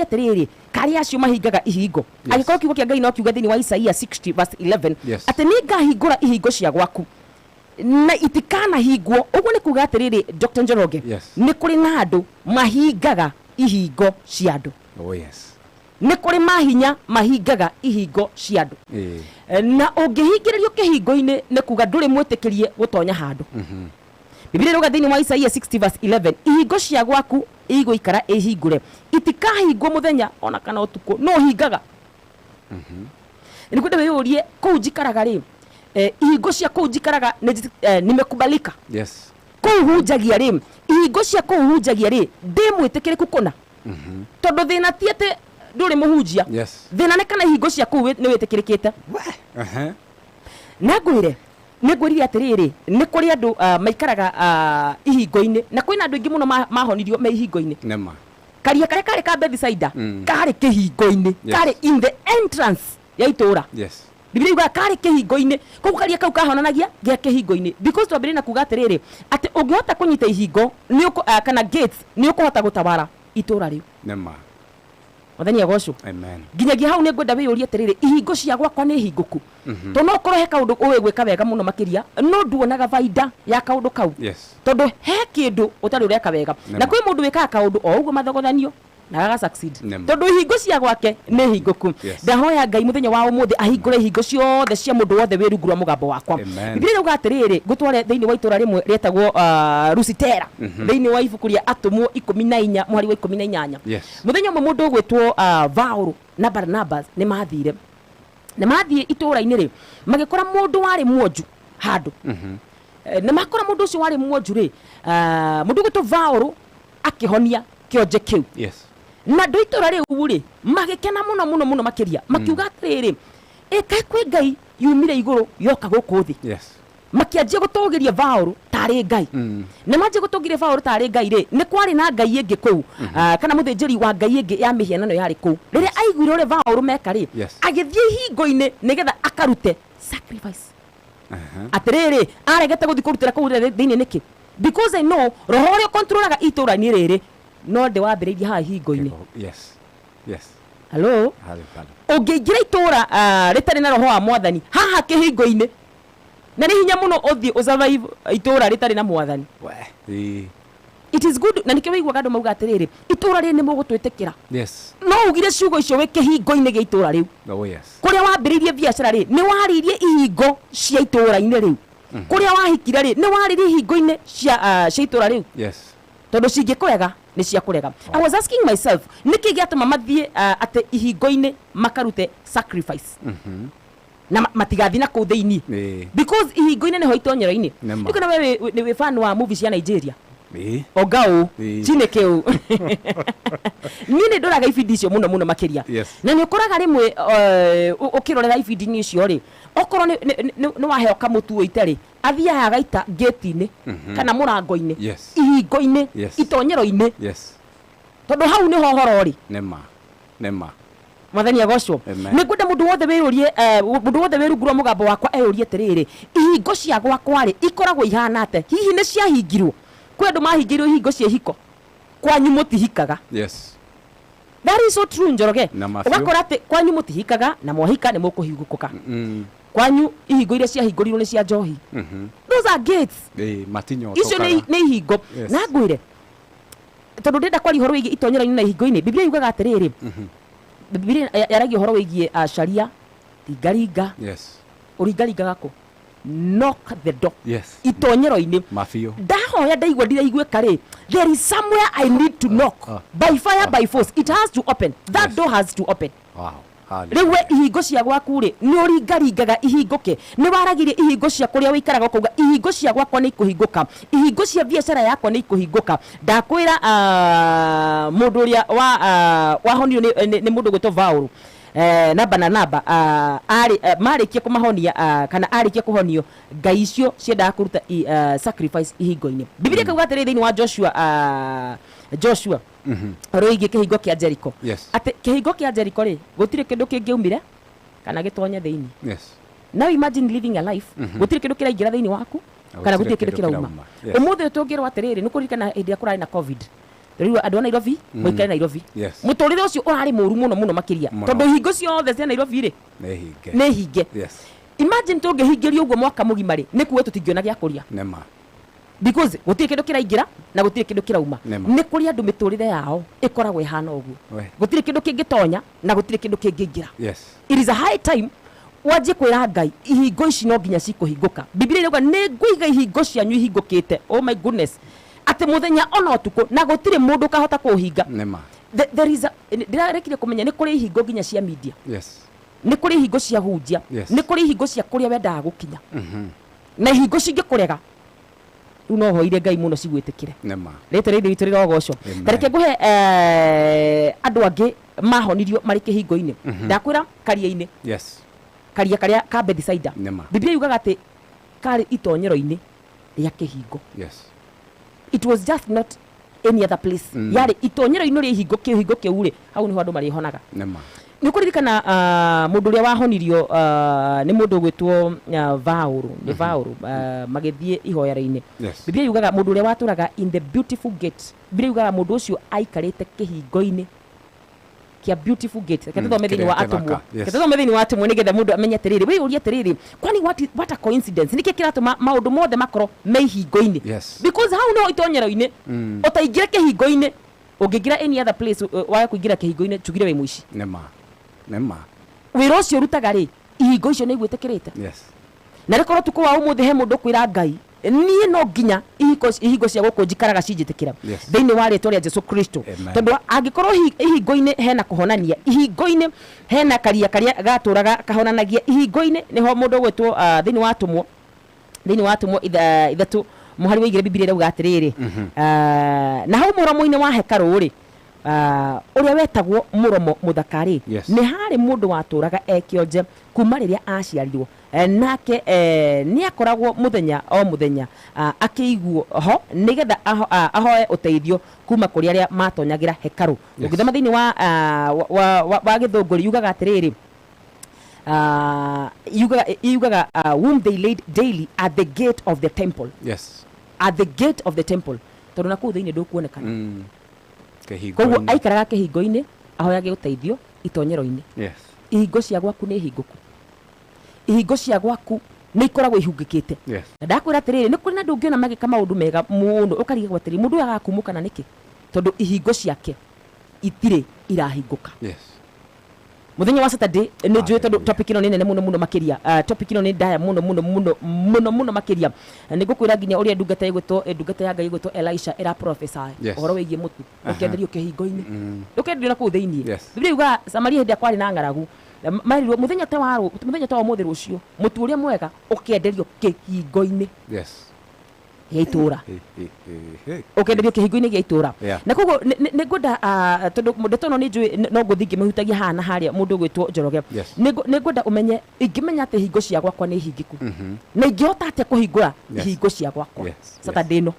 atĩrĩrĩ, karĩa acio mahingaga ihingo, angĩkorwo kiugo kĩa Ngai no kiuge thĩinĩ wa Isaia 60 verse 11 atĩ nĩ ngahingũra ihingo cia gwaku na itikanahingwo, ũguo nĩ kuga atĩrĩrĩ, Dr. Njoroge, nĩ kũrĩ na andũ mahingaga ihingo cia andũ. Oh yes. Nĩ kũrĩ mahinya mahingaga ihingo cia andũ. Na ũngĩhingĩrĩrio kĩhingo-inĩ, nĩ kuga ndũrĩ mwĩtĩkĩrie gũtonya handũ. Bibilia ĩrauga thĩinĩ wa Isaia 60 verse 11, ihingo cia gwaku igũikara ĩhingũre, itikahingwo mũthenya ona kana ũtukũ. No hingaga. Nĩ kwenda wĩyũrie, kũu njikaraga rĩ, ihingo cia kũu njikaraga nimekubalika? Kũu hunjagia rĩ, ihingo cia kũu hunjagia rĩ, ndĩ mwĩtĩkĩrĩku kũna? Tondũ thĩna ti atĩ Ndũrĩ mũhunjia. Thĩna nĩ kana ihingo cia kũu nĩ wĩtĩkĩrĩkĩte. Na ngwĩre, nĩ ngwĩrire atĩrĩrĩ, nĩ kũrĩ andũ maikaraga ihingo-inĩ, na kwĩna andũ aingĩ mũno mahonirio me ihingo-inĩ. Nĩma. Karia karĩa karĩ ka Bethisaida karĩ kĩhingo-inĩ. Karĩ in the entrance ya itũra. Biblia yugaga karĩ kĩhingo-inĩ, koguo karia kau kahonanagia gĩa kĩhingo-inĩ, because twambĩrĩria na kuga atĩrĩrĩ, atĩ ũngĩhota kũnyita ihingo nĩ kana gates, nĩ ũkũhota gũtawara itũra rĩu. Nĩma. Mwathani agocwo. Amen. Nginyagia hau nĩ ngwenda wĩyũrie atĩrĩrĩ, ihingo cia gwakwa nĩ hingũku? Tondũ no ũkorwo he kaũndũ ũĩ gwĩka wega mũno makĩria, no nduonaga baida ya kaũndũ kau. Tondũ he kĩndũ ũtarĩ ũreka wega. Na kwĩ mũndũ wĩkaga kaũndũ o ũguo mathogothanio na gaga succeed. Tondũ ihingo cia gwake nĩ hingũku. Ndahoya Ngai mũthenya wa ũmũthĩ ahingũre ihingo ciothe cia mũndũ wothe wĩ rungu rwa mũgambo wakwa. Amen. Biblia ĩrauga atĩrĩrĩ, ngũtware thĩinĩ wa itũra rĩmwe rĩetagwo Lusitera, thĩinĩ wa ibuku rĩa Atũmwo 14 mũhari wa 18. Mũthenya ũmwe mũndũ ũgwĩtwo Vaũrũ na Barnabas nĩ mathire. Na mathiĩ itũra-inĩ rĩ, magĩkora mũndũ warĩ mwonju handũ. Na makora mũndũ ũcio warĩ mwonju rĩ, mũndũ ũgwĩtwo Vaũrũ akĩhonia kĩonje kĩu. Na andũ a itũra rĩu rĩ, magĩkena mũno mũno mũno makĩria, makiuga atĩrĩrĩ, ĩkaĩ kwĩ Ngai yumire igũrũ yoka gũkũ thĩ. Makĩanjia gũtũgĩria Vaũrũ tarĩ Ngai. Na manjia gũtũgĩria Vaũrũ tarĩ Ngai rĩ, nĩ kwarĩ na Ngai ĩngĩ kũu, kana mũthĩnjĩri wa Ngai ĩngĩ ya mĩhianano yarĩ kũu. Rĩrĩa aiguire ũrĩa Vaũrũ meka rĩ, agĩthiĩ ihingo-inĩ nĩgetha akarute sacrifice. Atĩrĩrĩ, aregete gũthiĩ kũrutĩra kũu thĩinĩ nĩkĩ? Because I know roho ũrĩa ũkontrolaga itũũra-inĩ rĩrĩ no ndĩwambĩrĩirie haha ihingo-inĩ. Yes. Hello? Halo, halo. Ũngĩingĩra itũũra rĩtarĩ na roho wa mwathani haha kĩhingo-inĩ, na nĩ hinya mũno ũthiĩ ũsurvive itũũra rĩtarĩ na mwathani. We. Ĩĩ. It is good, na nĩkĩo wĩiguaga andũ mauga atĩrĩrĩ, itũũra rĩrĩ nĩ mũgũtwĩtĩkĩra. No ugire ciugo icio wĩ kĩhingo-inĩ gĩa itũũra rĩu. Oh, yes. Kũrĩa wambĩrĩirie biacara rĩ, nĩ warĩirie ihingo cia itũũra-inĩ rĩu. Kũrĩa wahikire rĩ, nĩ warĩirie ihingo-inĩ cia itũũra rĩu. Tondũ cingĩkũrega nĩ cia kũrega. I was asking myself, nĩkĩ gĩatũma mathiĩ atĩ ihingo-inĩ makarute sacrifice? Na matigathiĩ na kũu thĩinĩ. Because ihingo-inĩ nĩho itonyero-inĩ. Nĩma. Rĩu kana we nĩ wĩ fan wa movie cia Nigeria? Oga ũ, Chineke ũ. Niĩ nĩ ndoraga ibindi icio mũno mũno makĩria. Na nĩ ũkoraga rĩmwe ũkĩrorera ibindi-inĩ icio rĩ, okorwo nĩ waheo kamũtu ũite rĩ, athiaga agaita gate-inĩ, kana mũrango-inĩ, ihingo-inĩ, itonyero-inĩ. Tondũ hau nĩho ũhoro ũrĩ. Nĩma. Nĩma. Mwathani agocwo. Amen. Nĩ ngwenda mũndũ wothe wĩyũrie, mũndũ wothe wĩ rungu rwa mũgambo wakwa eyũrie atĩrĩrĩ, ihingo cia gwakwa rĩ, ikoragwo ihana atĩa? Hihi nĩ ciahingirwo? Kwĩ andũ mahingĩirwo ihingo cia ihiko, kwanyu mũtihikaga. That is so true, Njoroge. Na mabiũ. Ũgakora atĩ kwanyu mũtihikaga na mwahika nĩ mũkũhingũka. Kwanyu ihingo iria ciahingũrirwo nĩ cia njohi. Those are gates. Ĩĩ, matinyotokaga. Icio nĩ ihingo. Na ngwĩre, tondũ ndĩrenda kwaria ũhoro wĩgiĩ itonyero-inĩ na ihingo-inĩ, Biblia yugaga atĩrĩrĩ, Biblia yaragia ũhoro wĩgiĩ sharia, ringaringa. Ũringaringaga kũ? Knock the door. Itonyero-inĩ. Mabiũ. Ndahoya ndaigua ndiraiguĩka rĩ, there is somewhere I need to knock. By fire, by force, it has to open. That door has to open. Wow. Hallelujah. Rĩu we ihingo cia gwaku rĩ, nĩ ũringaringaga ihingũke. Nĩ waragirie ihingo cia kũrĩa ũikaraga ũkauga ihingo cia gwakwa nĩ ikũhingũka, ihingo cia biacara yakwa nĩ ikũhingũka. Ndakwĩra, mũndũ ũrĩa wahonio nĩ mũndũ ũgwĩtwo Vaũrũ, na Baranaba, marĩkia kũmahonia, kana arĩkia kũhonio, ngai icio ciendaga kũruta sacrifice ihingo-inĩ. Biblia ĩkauga atĩrĩ thĩinĩ wa Joshua, rũigie kĩhingo kĩa Jericho. Atĩ kĩhingo kĩa Jericho rĩ, gũtirĩ kĩndũ kĩngĩumire kana gĩtonye thĩinĩ. Now imagine living a life, gũtirĩ kĩndũ kĩraingĩra thĩinĩ waku, Na kana gũtirĩ gũtirĩ kĩndũ kĩndũ kĩrauma. kĩrauma. Ũmũthĩ ũyũ tũngĩrwo atĩrĩrĩ, nĩ kũririkana hĩndĩ ĩrĩa kũrarĩ na COVID. Rĩu andũ a Nairobi, mũikare Nairobi. Mũtũrĩre ũcio ũrarĩ mũru mũno mũno makĩria. Mũno. Tondũ ihingo ciothe cia Nairobi rĩ, Nĩ hinge. nĩ hinge. Imagine tũngĩhingĩrio ũguo mwaka mũgima rĩ, nĩ kuga tũtingĩona gĩa kũrĩa. Nĩma. Because gũtirĩ kĩndũ kĩraingĩra na gũtirĩ kĩndũ kĩrauma. Nĩma. Nĩ kũrĩ andũ mĩtũrĩre yao ĩkoragwo ĩhana ũguo. We. Gũtirĩ kĩndũ kĩngĩtonya na gũtirĩ kĩndũ kĩngĩingĩra. It is a high time wanjie kwĩra Ngai ihingo ici no nginya cikũhingũka. Biblia ĩrauga nĩ ngũiga ihingo cianyu ihingũkĩte. Oh my goodness. Atĩ mũthenya ona ũtukũ na gũtirĩ mũndũ ũkahota kũũhinga. Nĩma. There is a, ndĩrarekire kũmenya nĩ kũrĩ ihingo nginya cia media. Nĩ kũrĩ ihingo cia hunjia. Nĩ kũrĩ ihingo cia kũrĩa wendaga gũkinya. Na ihingo cingĩkũrega, rĩu no hoire Ngai mũno cigwĩtĩkĩre. Nĩma. Rĩtwa rĩa Ithe witũ rĩrogocwo. Amen. Ta reke ngũhe, andũ angĩ mahonirio marĩ kĩhingo-inĩ. Ndakwĩra karia-inĩ. Yes. Karia karia ka Bethisaida. Nĩma. Biblia yugaga atĩ karĩ itonyero-inĩ rĩa kĩhingo. Yes. It was just not any other place. Yarĩ itonyero-inĩ rĩa ihingo, kĩhingo kĩu rĩ, hau nĩho andũ marĩhonaga. Nĩma. Nĩ ũkũririkana mũndũ ũrĩa wahonirio nĩ mũndũ ũgwĩtwo Vaũrũ, nĩ Vaũrũ, magĩthiĩ ihoya-inĩ. Yes. Biblia yugaga mũndũ ũrĩa watũraga in the beautiful gate, Biblia yugaga mũndũ ũcio aikarĩte kĩhingo-inĩ kĩa beautiful gate. Reke tũthome thĩinĩ wa kĩrĩa Atũmwo. kĩthaka, yes. Reke tũthome thĩinĩ wa Atũmwo nĩgetha mũndũ amenye atĩrĩrĩ, wĩyũrie atĩrĩrĩ, kwani what a coincidence, nĩkĩ kĩratũma maũndũ mothe makorwo me ihingo-inĩ? Yes. Because hau no itonyero-inĩ, ũtaingĩre kĩhingo-inĩ, ũngĩingĩra any other place, waga kũingĩra kĩhingo-inĩ, tugire wĩ mũici. Nĩma. Nĩma. Wĩra ũcio ũrutaga rĩ, ihingo icio nĩ igwĩtĩkĩrĩte. Yes. Na rĩkorwo tukũ wa ũmũthĩ he mũndũ kwĩra Ngai, niĩ no nginya ihingo cia gũkũ njikaraga cinjĩtĩkĩra. Yes. Thĩinĩ wa rĩtwa rĩa Jesu Kristo. Amen. Tondũ angĩkorwo ihingo-inĩ hena kũhonania, ihingo-inĩ hena karia karia gatũraga kahonanagia, ihingo-inĩ nĩho mũndũ ũgwĩtwo thĩinĩ wa Atũmwo, thĩinĩ wa Atũmwo 3 mũhari wa 2, Biblia ĩrauga atĩrĩrĩ, na hau mũromo-inĩ wa hekarũ rĩ, ũrĩa wetagwo mũromo mũthaka rĩ, Yes. nĩ harĩ mũndũ watũraga e kĩonje kuma rĩrĩa aciarirwo. Nake nĩ akoragwo mũthenya o mũthenya akĩiguo ho nĩgetha ahoe ũteithio kuma kũrĩ arĩa matonyagĩra hekarũ. Yes. Ũngĩthoma thĩinĩ wa gĩthũngũri yugaga atĩrĩrĩ, yugaga whom they laid daily at the gate of the temple. Yes. At the gate of the temple, tondũ na kũu thĩinĩ ndũkuonekana. Kĩhingo-inĩ. Koguo aikaraga kĩhingo-inĩ ahoyage ũteithio itonyero-inĩ. Yes. Ihingo cia gwaku nĩ hingũku, ihingo cia gwaku nĩ ikoragwo ihungĩkĩte. Yes. Na ndakwĩra atĩrĩrĩ, nĩ kũrĩ na andũ ũngĩona magĩka maũndũ mega mũno ũkarigagwo atĩrĩrĩ, mũndũ ũyũ agakumũkana nĩkĩ? Tondũ ihingo ciake itirĩ irahingũka. Yes. Mũthenya wa Saturday nĩ njũĩ tondũ Hallelujah. topic ĩno nĩ nene mũno mũno makĩria. Topic ĩno nĩ ndaya mũno mũno mũno mũno mũno makĩria. Nĩ ngũkwĩra nginya ũrĩa ndungata ĩgwĩtwo, ndungata ya Ngai ĩgwĩtwo Elisha ĩra prophesy Yes. ũhoro wĩgiĩ mũtu ũkĩenderio kĩhingo-inĩ, ndũkenderio na kũu thĩinĩ. Yes. Biblia yugaga Samaria hĩndĩ ĩrĩa kwarĩ na ng'aragu, marirwo mũthenya ta wa mũthenya ta wa ũmũthĩ rũciũ mũtu ũrĩa mwega ũkĩenderio kĩhingo-inĩ Yes. gĩa itũra. Hey, hey, hey, hey. Ũkenderio kĩhingo-inĩ gĩa itũra. Yeah. Na koguo nĩ ngwenda, tondũ ndeto ĩno nĩ njũĩ no ngũthiĩ ngĩmĩhutagia haha na harĩa mũndũ ũgwĩtwo Njoroge. Yes. Nĩ ngwenda ũmenye, ingĩmenya atĩ hingo cia gwakwa nĩ hingĩku, na ingĩhota atĩa kũhingũra Yes. ihingo cia gwakwa? Yes, yes. Saturday ĩno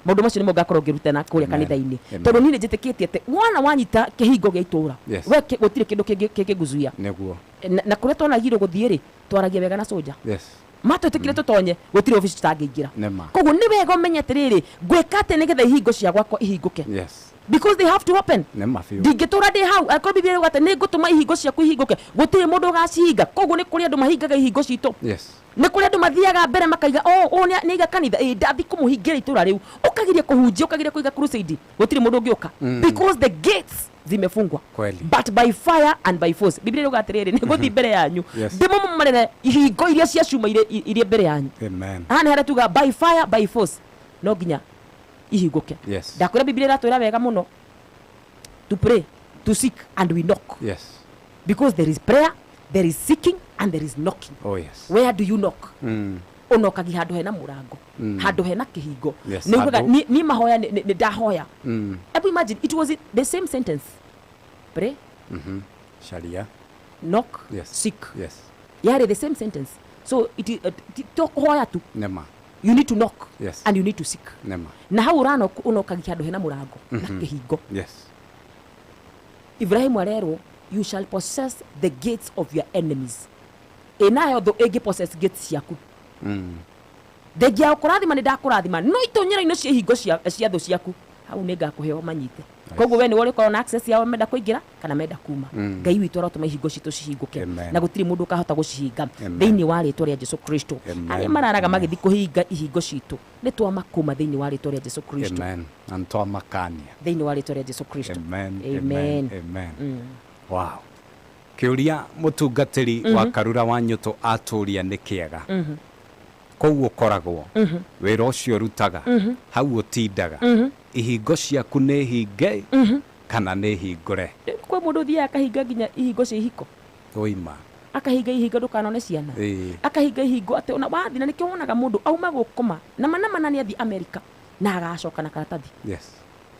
maũndũ macio nĩmo ngakorwo ngĩrutana kũrĩa Amen. kanitha-inĩ. Amen. Tondũ niĩ nĩ njĩtĩkĩtie atĩ wona wanyita kĩhingo gĩa itũra, Yes. we gũtirĩ kĩndũ kĩngĩngũzuia. Nĩguo. Na kũrĩa twanagirwo gũthiĩ rĩ, twaragia wega na soja. Yes. Matwĩtĩkire tũtonye, gũtirĩ obici tũtangĩingĩra. Nĩma. Koguo nĩ wega ũmenye atĩrĩrĩ, ngwĩka atĩa nĩgetha ihingo cia gwakwa ihingũke? Yes. Because they have to open. Nĩma biũ. Ndingĩtũra ndĩ hau angĩkorwo Biblia ĩrauga atĩ nĩ ngũtũma ihingo ciaku ihingũke, gũtirĩ mũndũ ũgacihinga. Koguo nĩ kũrĩ andũ mahingaga ihingo citũ. Yes. Nĩ kũrĩ andũ mathiaga mbere makaiga, oh, ũũ nĩ aiga kanitha, ĩ ndathi kũmũhingĩra itũra rĩu, ũkagiria kũhunjia, ũkagiria kũiga crusade, gũtirĩ mũndũ ũngĩũka because the gates zimefungwa. Kweli. But by fire and by force, Biblia ĩrauga atĩrĩrĩ, nĩ ngũthiĩ mbere yanyu, Yes. ndĩmũmomorere ihingo iria cia cuma iria mbere yanyu. Amen. Haha nĩ harĩa tuga by fire by force no nginya ihingũke. Yes. Ndakwĩra Biblia ĩratwĩra wega mũno, to pray, to seek and we knock. Yes. Because there is prayer, there is seeking and there is knocking. Oh yes. Where do you knock? Ũnokagia handũ hena mũrango, handũ hena kĩhingo. Yes, Nĩ ugaga, handũ- ni mahoya nĩ ndahoya. Ebu imagine, it was the same sentence: pray, Sharia. knock, Yes. seek. Yes. Yarĩ the same sentence. So it is, to kũhoya tu, Nĩma. you need to knock Yes. and you need to seek. Nĩma. Na hau ũranok, ũnokagia handũ hena mũrango na kĩhingo. Yes. Ibrahimu arerwo, you shall possess the gates of your enemies. Ĩnayo thũ ĩngĩ possess gates ciaku, thengia ya kũrathima nĩ ndakũrathima, no itonyero-inĩ cia ihingo cia thũ ciaku, hau nĩ ngakũhe manyite. Koguo we nĩwe ũrĩkorwo na access yao, menda kũingĩra kana menda kuma. Ngai witũ arotũma ihingo citũ cihingũke, Amen. na gũtirĩ mũndũ ũkahota gũcihinga Amen. thĩinĩ wa rĩtwa rĩa Jesu Kristo. Amen. Arĩa mararaga Amen. magĩthiĩ kũhinga ihingo citũ, nĩ twamakũma thĩinĩ wa rĩtwa rĩa Jesu Kristo. Amen. Na nĩtwamakania. Thĩinĩ wa rĩtwa rĩa Jesu Kristo. Amen. Amen. Amen. Wow. Kĩũria mũtungatĩri wa Karura wa Nyũtũ atũria nĩ kĩega. Kũu ũkoragwo, wĩra ũcio ũrutaga, hau ũtindaga, ihingo ciaku nĩ hinge kana nĩ hingũre? Kwĩ mũndũ ũthiaga akahinga nginya ihingo cia ihiko. Ũima. Akahinga ihingo ndũkanone ciana. Ĩĩ. Akahinga ihingo atĩ ona wathi, na nĩkĩo wonaga mũndũ auma gũkoma na mana mana nĩ athiĩ Amerika na agacoka na karatathi. Yes.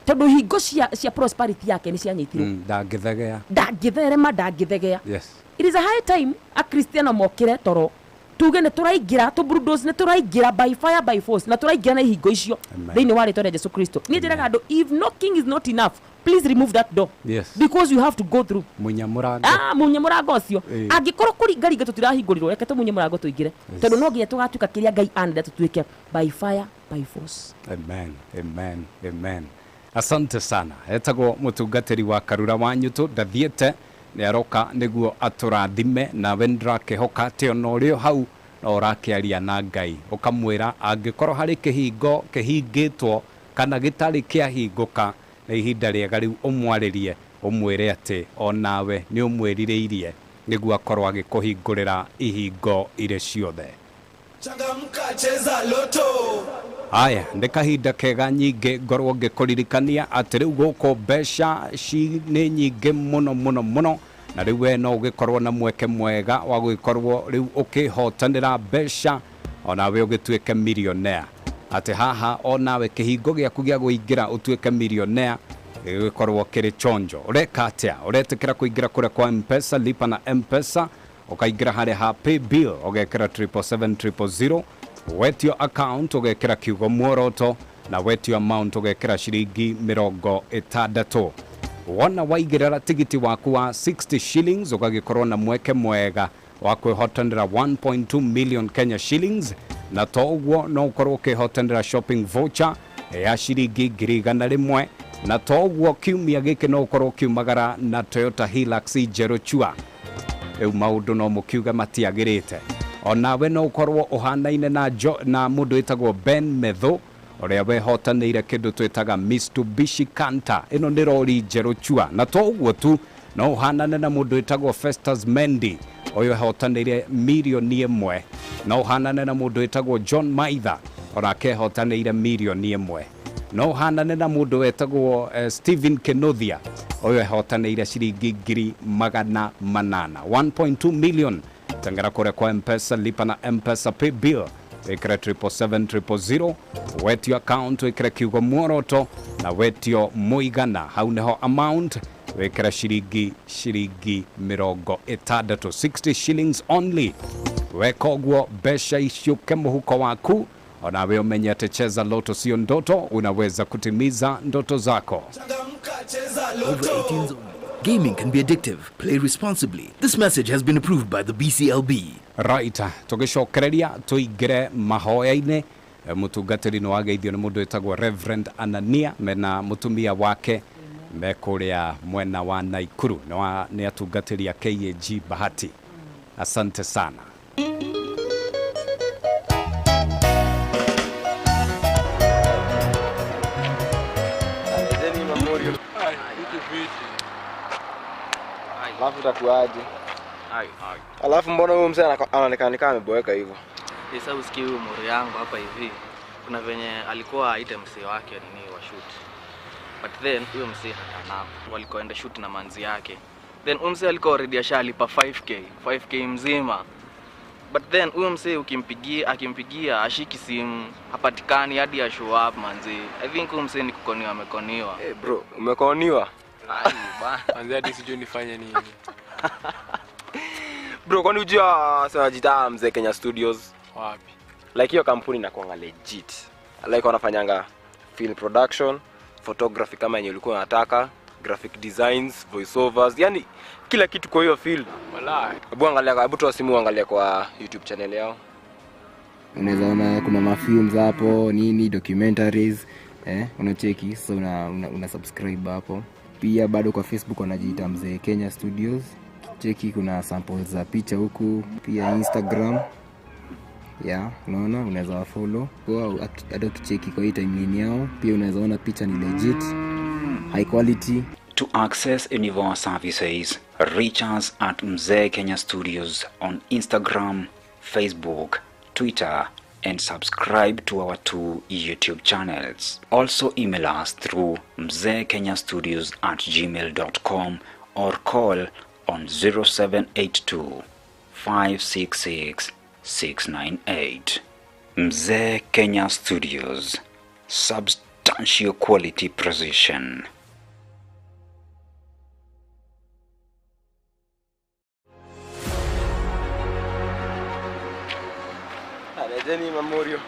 Tondũ hingo cia prosperity yake nĩ cianyitirwo. Ndangĩthegea. Ndangĩtherema, ndangĩthegea. Yes. It is a high time akristiano mokĩre toro tuge nĩ tũraingĩra tũ nĩ tũraingĩra by fire by force na tũraingĩra na ihingo icio thĩinĩ wa rĩtwa rĩa Jesu Kristo. Niĩ njĩraga andũ, if knocking is not enough, please remove that door. Yes. Because you have to go through. Munya mũrango. Munye mũrango ũcio. Angĩkorwo kũringaringa tũtirahingũrirwo, reke tũmunye mũrango tũingĩre. Tondũ no nginya tũgatuĩka kĩrĩa Ngai anenda tũtuĩke by fire by force. Amen, amen, amen. Asante sana. Etagwo mũtungatĩri wa Karura wa Nyutu ndathiĩte nĩ aroka nĩguo atũrathime nawe nĩndĩrakĩhoka atĩ ona ũrĩ o hau no ũrakĩaria na Ngai ũkamwĩra angĩkorwo harĩ kĩhingo kĩhingĩtwo kana gĩtarĩ kĩahingũka nĩ ihinda rĩega rĩu ũmwarĩrie ũmwĩre atĩ onawe nĩ ũmwĩrirĩirie nĩguo akorwo agĩkũhingũrĩra ihingo irĩ ciothe. Changamka, cheza loto. Aya, nĩ kahinda kega nyingĩ ngorwo ngĩkũririkania atĩ rĩu gũkũ mbeca nĩ nyingĩ mũno mũno mũno na rĩu we no ũgĩkorwo na mweke mwega wa gũgĩkorwo rĩu ũkĩhotanĩra mbeca onawe ũgĩtuĩke millionaire. Atĩ haha onawe kĩhingo gĩaku gĩa kũingĩra ũtuĩke millionaire gĩgĩkorwo kĩrĩ chonjo. Ũreka atĩa? Ũretĩkĩra kũingĩra kũrĩa kwa M-Pesa, lipa na M-Pesa, ũkaingĩra harĩa ha pay bill ũgekĩra 777 000, wetio account ũgekĩra kiugo muoroto na wetio amount ũgekĩra ciringi 60. Wona waigĩrĩra tigiti waku wa 60 shillings ũgagĩkorwo na mweke mwega wa kwĩhotanĩra 1.2 million Kenya shillings na to ũguo no ũkorwo ũkĩhotanĩra shopping voucher ya ciringi 100,000 na to ũguo kiumia gĩkĩ no ũkorwo ũkiumagara na Toyota Hilux njerũ chua. Rĩu maũndũ no mũkiuge matiagĩrĩte. Onawe no ũkorwo ũhanaine na mũndũ wĩtagwo Ben Metho ũrĩa wehotanĩire kĩndũ twĩtaga Mitsubishi Canter. Ĩno nĩ rori njerũ chua na to ũguo tu no ũhanane na mũndũ wĩtagwo Festus Mendy ũyũ ehotanĩire 1 million. No ũhanane na mũndũ wĩtagwo John Maitha onake ehotanĩire 1 million. No ũhanane na mũndũ wetagwo Stephen Kenothia ũyũ ehotanĩire ciringi 800,000 1.2 million. Tengera kũrĩa kwa M-Pesa, lipa na M-Pesa pay bill wĩkĩre 777 000, wetio account wĩkĩre kiugo muoroto na wetio mũigana hau nĩho amount wĩkĩre ciringi 60 60 shillings only. Weka ũguo mbeca iciũke mũhuko waku onawe ũmenye atĩ cheza loto sio ndoto, unaweza kutimiza ndoto zako. Changamka, cheza loto. Over 18s only. Gaming can be addictive. Play responsibly. This message has been approved by the BCLB. Right, tũgĩcokereria tũingĩre mahoya-inĩ. Mũtungatĩri nĩ wageithio nĩ mũndũ wĩtagwo Reverend Anania mena mũtumia wake me kũrĩa mwena wa Naikuru nĩ atungatĩri a KAG Bahati. Asante sana. Alafu utakuaje? Alafu mbona huyu mzee anaonekana kama ameboeka hivyo? Sasa usikie huyu mori yangu hapa hivi. Kuna venye alikuwa aite msee wake nini wa shoot. But then huyo msee hatana. Walikoenda shoot na manzi yake. Then huyo msee alikuwa already ashalipa 5k mzima. But then huyo msee akimpigia ashiki simu, hapatikani hadi ya show up manzi. I think huyo msee ni kukoniwa, amekoniwa. Eh, bro, umekoniwa? Manzi hadi sijui nifanye nini. Bro, kwani unajua sasa Mzee Kenya Studios? Wapi? Like hiyo kampuni inakuanga legit. Like wanafanyanga film production, photography kama yenye ulikuwa unataka, graphic designs, voiceovers, yani kila kitu kwa hiyo field. Walai. Hebu angalia, hebu toa simu angalia kwa YouTube channel yao. Unaweza ona kuna mafilms hapo, nini documentaries, unacheki, so una subscribe hapo. Pia bado kwa Facebook wanajiita Mzee Kenya Studios. Cheki kuna samples za picha huku, pia Instagram. Yeah, unaona unaweza wa follow. Kwa hata ukicheki kwa hii timeline yao, pia unaweza ona picha ni legit, high quality. To access any of our services, reach us at Mzee Kenya Studios on Instagram, Facebook, Twitter, and subscribe to our 2 YouTube channels. Also email us through mzeekenyastudios@gmail.com or call on 0782 566 698. Mzee Kenya Studios. Subscribe. Substantial quality precision. Alejeni Mamorio.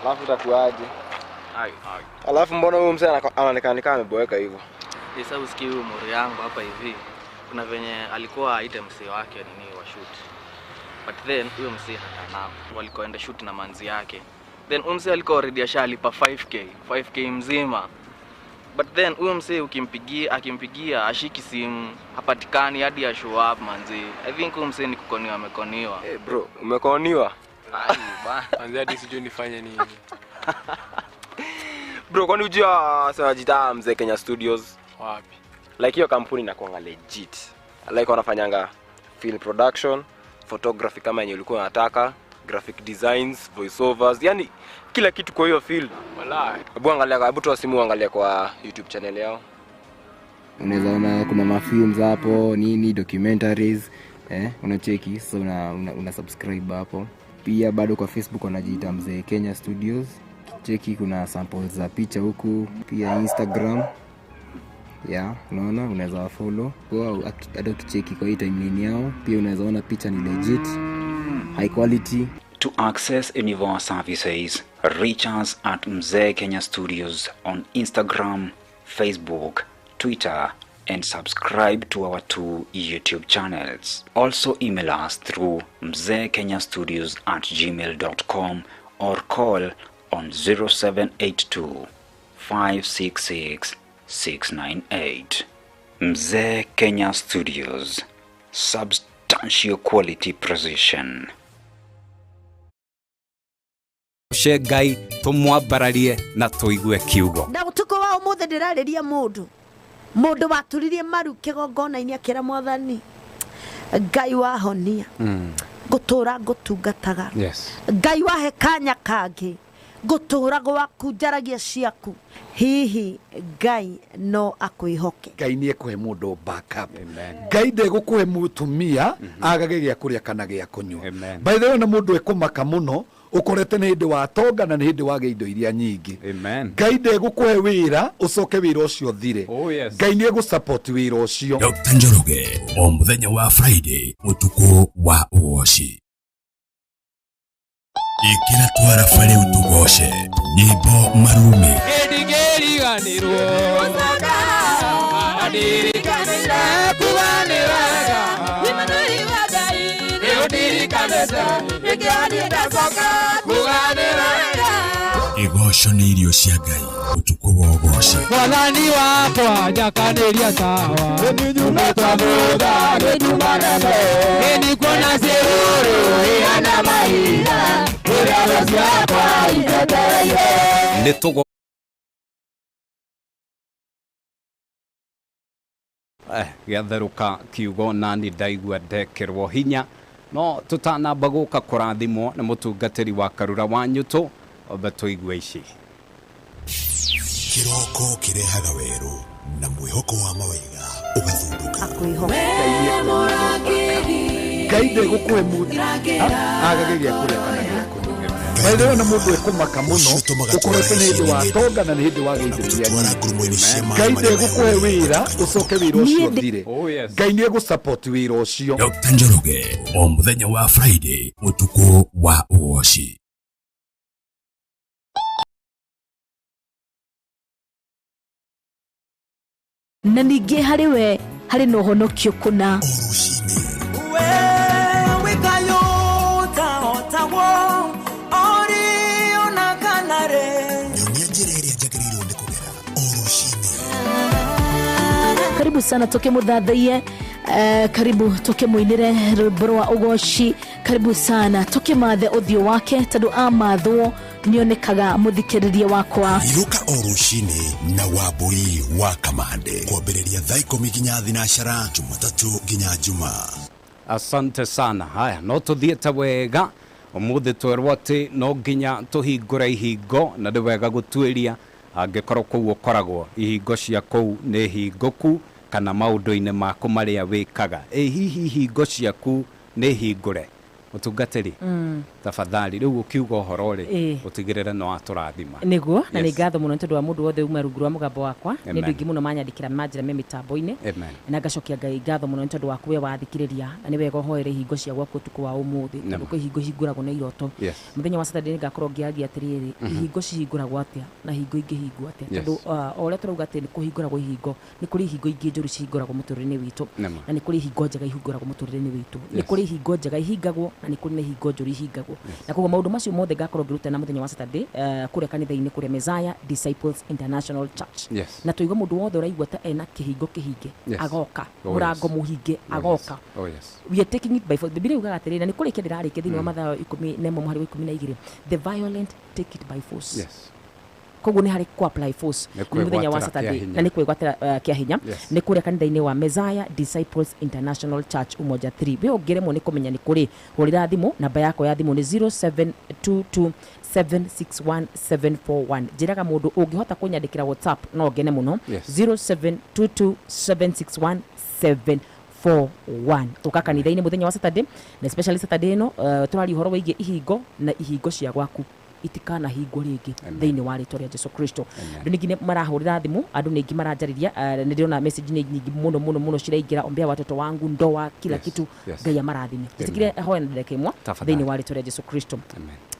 Alafu utakuaje? Ai, ai. Alafu mbona huyu mzee anaonekana kama ameboeka hivyo? Sasa usikii huyu mori yangu hapa hivi. Kuna venye alikuwa aite msee wake nini wa shoot. But then huyo msee hatanao. Walikoenda shoot na manzi yake. Then huyo msee alikuwa already ashalipa 5k, 5k mzima. But then huyo msee ukimpigia, akimpigia ashiki simu, hapatikani hadi ya show up manzi. I think huyo msee ni kukoniwa, amekoniwa. Eh, bro, umekoniwa? Ai bana. Manze hadi sijui nifanye nini. Bro, kwani hujua sasa Mzee Kenya Studios? Wapi? Like hiyo kampuni inakuanga legit. Like wanafanyanga film production, photography kama yenye ulikuwa unataka, graphic designs, voiceovers, yani kila kitu kwa hiyo field. Walai. Hebu angalia, hebu toa simu angalia kwa YouTube channel yao. Unaweza ona kuna mafilms hapo nini, documentaries, unacheki. Sasa una subscribe hapo. Pia bado kwa Facebook wanajiita Mzee Kenya Studios. Cheki kuna samples za picha huku, pia Instagram. Yeah, unaona unaweza follow. Kwa hata ukicheki kwa hii timeline yao, pia unaweza ona picha ni legit, high quality. To access any of our services, reach us at Mzee Kenya Studios on Instagram, Facebook, Twitter, and subscribe to our two YouTube channels. Also email us through mzeekenyastudios@gmail.com or call on 0782 566 698. Mzee Kenya Studios, substantial quality precision. Ce Ngai tumwambararie na tuigue kiugo. Na utuko wa umuthi ndirariria mundu mundu waturirie maru kigongona-ini akira Mwathani Ngai wahonia, ngutura ngutungataga. Yes. Ngai wahe kanya kangi ngutura gwaku njaragia ciaku, hihi Ngai no akwihoke. Ngai ni ekuhe mundu backup. Ngai ndegũkũhe mutumia agage gĩa kũrĩa kana gĩa kũnyua. By the way, na mundu ekumaka muno ukorete nĩ hĩndĩ wa tonga na nĩ hĩndĩ wa indo iria nyingĩ. Ngai ndegũkũhe wĩra ũcoke wĩra ũcio ũthire. Ngai nĩ egũ-support wĩra ũcio. Dr. Njoroge o mũthenya wa Friday ũtukũ wa ũgoci. Ĩkĩra twara rĩu tũgoce nyĩmbo marume. Ndigĩriganĩrwo ndirikanĩre kuga nĩ wega nĩ ũndirikanĩte nĩkĩo niĩ ndacoka kuga nĩ wega. Igoco nĩ irio cia Ngai ũtukũ wa ũgoci. Mwathani wakwa njakanĩria tawa nĩtwamũtha gĩtumanene nĩndikuona ciũrũ ihana mahiga rĩrĩa thũ ciakwa itetereire. Nĩ gĩatherũka kiugo nani ndaigua ndekĩrwo hinya no tũtanamba gũka kũrathimwo nĩ mũtungatĩri wa Karura wa Nyũtũ ombe tũigue ici. Kĩroko kĩrehaga werũ na mwĩhoko wa mawega ũgathundũka. Ngai ndegũkũhe mũndũ agage gĩa kũrĩa kana gĩa kũnyua. By the way, na mundu ekumaka muno ukorete nĩ hĩndĩ wa tonga na nĩ hĩndĩ wa indo iria nyingĩ. Ngai ndegũkũhe wĩra ũcoke wĩra ũcio ũthire. Ngai nĩ egũ-support wĩra ũcio. Dr. Njoroge o mũthenya wa Friday ũtukũ wa ũgoci. Na ningĩ harĩ we harĩ na ũhonokio kũna. Karibu sana toke muthathaiye, karibu toke muinire rwimbo rwa ugoci, karibu sana toke mathe uthio wake tondu amathwo nionekaga muthikiriria wakwa. Iruka o rucini na Wambui wa Kamande kwambĩrĩria thaa 10 nginya 10 Jumatatu nginya Jumaa. Asante sana. Haya, no tuthiĩte wega umuthi twerwo atĩ no nginya tũhingũre ihingo na nĩ wega gũtuĩria angĩkorwo kũu ũkoragwo ihingo cia kũu nĩ hingũku kana maũndũ-inĩ maku marĩa wĩkaga. Ĩ hihi ihingo ciaku nĩ hingũre? Mũtungatĩri, tafadhali rĩu ũkiuga ũhoro rĩ, ũtigĩrĩre no atũrathima. Nĩguo, na nĩ ngatho mũno nĩ tondũ wa mũndũ wothe uma rungu rwa mũgambo wakwa. Nĩ Amen. andũ aingĩ mũno manyandĩkĩra manjĩra me mĩtambo-inĩ. Amen. Na ngacokia Ngai ngatho mũno nĩ tondũ waku we wathikĩrĩria, na nĩ wega ũhoere ihingo cia gwaku ũtukũ wa ũmũthĩ, tondũ Nĩma. kwĩ ihingo ihingũragwo na iroto. Mũthenya wa Saturday nĩngakorwo ngĩaria atĩrĩrĩ, ihingo cihingũragwo atĩa na hingo ingĩhingwo atĩa, tondũ o ũrĩa tũrauga atĩ nĩ kũhingũragwo ihingo, nĩ kũrĩ ihingo ingĩ njũru cihingũragwo mũtũrĩre-inĩ witũ, Nĩma. na nĩ kũrĩ ihingo njega ihingũragwo mũtũrĩre-inĩ witũ, nĩ kũrĩ ihingo njega ihingagwo na nĩ kũrĩ na ihingo njũru ihingagwo. Na koguo maũndũ macio mothe ngakorwo ngĩrutana mũthenya wa Saturday, kũrĩa kanitha-inĩ kũrĩa Messiah Disciples International Church. Na tũigua mũndũ wothe ũraigua ta ena kĩhingo kĩhinge, agoka, mũrango mũhinge, agoka. Oh yes. We are taking it by force. Biblia yugaga atĩrĩrĩ, na nĩ kũrĩkia ndĩrarĩkia thĩinĩ wa Mathayo 11 mũhari wa 12, "The violent take it by force." Koguo nĩ harĩ kũ apply force. Nĩ Nĩ mũthenya wa kwĩgwatĩra kĩa Saturday hinya. na nĩ kwĩgwatĩra kĩa hinya. Nĩ kũrĩa kanitha-inĩ wa Messiah Disciples International Church, Umoja 3. We ũngĩremwo nĩ kũmenya nĩ kũrĩ, hũrĩra thimũ. Namba yakwa ya thimũ nĩ 0722 761 741. Njĩraga mũndũ ũngĩhota kũnyandĩkĩra WhatsApp no ngene mũno. 0722 761 741. Ũka kanitha-inĩ mũthenya wa Saturday, na especially Saturday ĩno, tũraria ũhoro wĩgiĩ ihingo, na ihingo cia gwaku itikanahingwo rĩngĩ thĩinĩ wa rĩtwa rĩa Jesu Kristo. Andũ ningĩ marahũrĩra thimũ, andũ ningĩ maranjarĩria, nĩ ndĩrona message nĩ nyingĩ mũno mũno mũno ciraingĩra, "Ombea watoto wangu, ndoa, kila kitu." Ngai amarathime. Njĩtĩkire hoya na ndagĩka ĩmwe. Tafadhali. Thĩinĩ wa rĩtwa rĩa Jesu Kristo,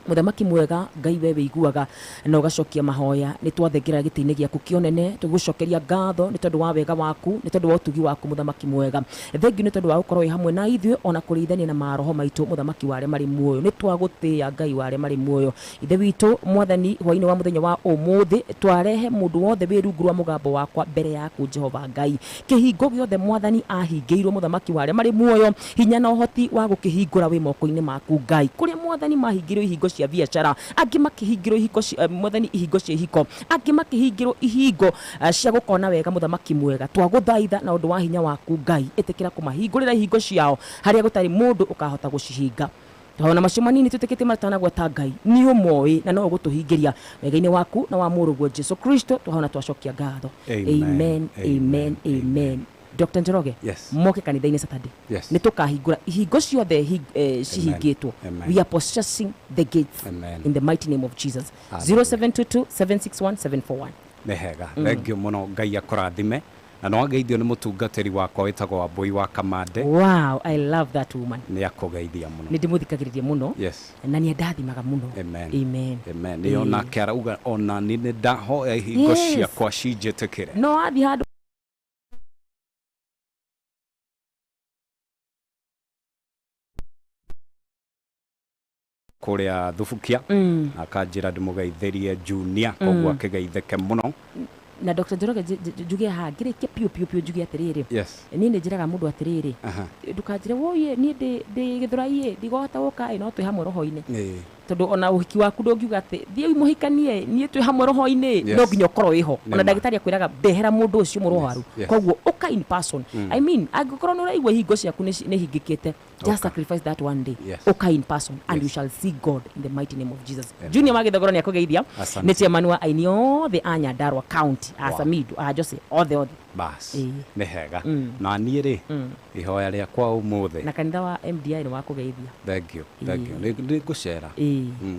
Mũthamaki mwega, Ngai we wĩiguaga na ũgacokia mahoya, nĩ twathengera gĩtĩ-inĩ gĩaku kĩonene tũgũcokeria ngatho nĩ tondũ wa wega waku, nĩ tondũ wa ũtugi waku. Mũthamaki mwega, thengiũ nĩ tondũ wa gũkorwo wĩ hamwe na ithuĩ ona kũrĩithania na maroho maitũ. Mũthamaki wa arĩa marĩ muoyo, nĩ twagũtĩĩa. Ngai wa arĩa marĩ muoyo, Ithe witũ Mwathani, hwainĩ wa mũthenya wa ũmũthĩ twarehe mũndũ wothe wĩ rungu rwa mũgambo wakwa mbere yaku. Jehova Ngai, kĩhingo gĩothe Mwathani ahingĩirwo, Mũthamaki wa arĩa marĩ muoyo, hinya na ũhoti wa gũkĩhingũra wĩ moko-inĩ maku. Ngai, kũrĩa Mwathani mahingĩrwo ihingo cia biacara, angĩ makĩhingĩrwo ihingo Mwathani ihingo cia ihiko, angĩ makĩhingĩrwo ihingo cia gũkona wega, Mũthamaki mwega, twagũthaitha na ũndũ wa hinya waku Ngai, ĩtĩkĩra kũmahingũrĩra ihingo ciao harĩa gũtarĩ mũndũ ũkahota gũcihinga. Ona macio manini twĩtĩkĩtie matanagwata, Ngai nĩ ũmoĩ na no ũgũtũhingĩria wega-inĩ waku na wa mũrũguo Jesu Kristo twahona twacokia ngatho. Amen. Amen, amen, amen. Dr Njoroge, moke kanitha-inĩ Saturday. Nĩ tũkahingũra ihingo ciothe cihingĩtwo. Amen. We are possessing the gates Amen. in the mighty name of Jesus. Hallelujah. 0722 761 741. Nĩ hega. Thengiũ mũno, Ngai akũrathime, na no ageithio nĩ mũtungatĩri wakwa wĩtagwo Wambũi wa Kamande. Wow, I love that woman. Nĩ akũgeithia mũno. Nĩ ndĩmũthikagĩrĩria mũno na nĩ andathimaga mũno. Amen. Amen. Amen. Nĩ onake arauga ona nĩ nĩ ndahoya ihingo ciakwa cinjĩtĩkĩre. No athiĩ handũ. Kũrĩa Thubukia, akanjĩra ndĩmũgeithĩrie Junior, koguo akĩgeithĩke mũno. Na Dr Njoroge, njuge haha ngĩrĩkia piũ piũ piũ, njuge atĩrĩrĩ, niĩ nĩ njĩraga mũndũ atĩrĩrĩ, ndũkanjĩre woye niĩ ndĩ Gĩthũrai ndigũhota gũka ĩ, no twĩ hamwe roho-inĩ, tondũ ona ũhiki waku ndũngiuga atĩ thiĩ mũhikanie, niĩ twĩ hamwe roho-inĩ. No nginya ũkorwo wĩho. Ona Nĩma. ndagĩtarĩ akwĩraga ndehera mũndũ ũcio mũrwaru. Koguo ũka in person. I mean, angĩkorwo nĩ ũraigua ihingo ciaku nĩ hingĩkĩte, just Ũka. sacrifice that one day. Ũka in person and you shall see God in the mighty name of Jesus. Amen. Junior wa Gĩthogoro nĩ akũgeithia. Asante. Nĩ chairman wa aini othe a Nyandarua County, a Samidu, a Jose, othe othe. Bas, nĩ hega. Na niĩ rĩ, ihoya rĩakwa ũmũthĩ, Na kanitha wa MDI nĩ wa kũgeithia. Thengiũ, thengiũ. Nĩ ngũcera.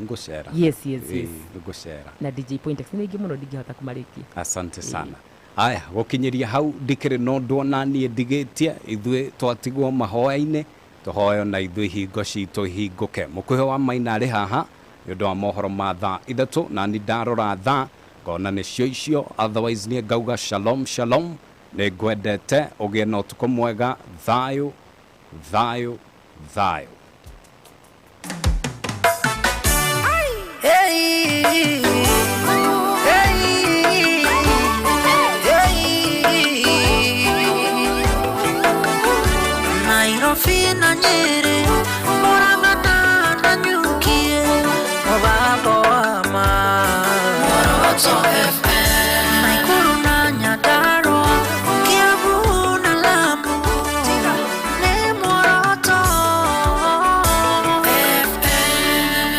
Ngũcera. Yes. Nĩ ngũcera. Na DJ Pointex nĩ aingĩ mũno, ndingĩhota kũmarĩkia. Asante sana. Aya, gũkinyĩria hau ndikĩrĩ na ũndũ ona niĩ ndigĩtie. Ithuĩ twatigwo mahoya-inĩ, tũhoyo na ithuĩ ihingo citũ ihingũke. Mũkuhĩ wa Maina arĩ haha nĩ ũndũ wa mohoro ma thaa 3, na ni ndarora thaa ngona nĩcio icio. Otherwise niĩ ngauga shalom shalom, nĩ ngwendete, ũgĩe na ũtukũ mwega. Thayũ, thayũ, thayũ. Hey, hey, hey. Nairobi na Nyeri, Murang'a na Nanyuki, mũgambo wa ma. Muoroto FM. Nakuru na Nyandarua, Kiambu na Lamu, nĩ Muoroto FM.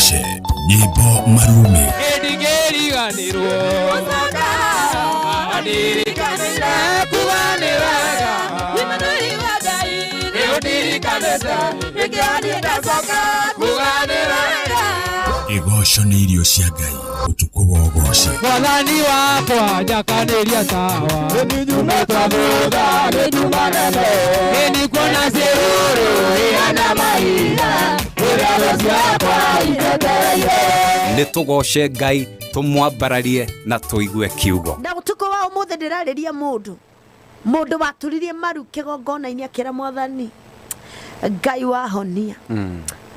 Tũgoce nyĩmbo marumi. Ndigĩriganĩrwo andirikanĩre kuga nĩ wega nĩ ũndirikanĩte nĩkĩo niĩ ndacoka kuga nĩ wega. Igoco nĩ irio cia Ngai ũtukũ wa ũgoci. Mwathani wakwa njakanĩria tawa nĩnyumĩtwo thutha nĩnjumanene nĩndikuona ciũrũ ihana mahiga rĩrĩa thũ ciakwa icetereire. Nĩ tũgoce Ngai, tũmwambararie na tũigue kiugo. Na ũtukũ wa ũmũthĩ ndĩrarĩria mũndũ mũndũ waturirie maru kĩgongona-inĩ akĩra mwathani Ngai wahonia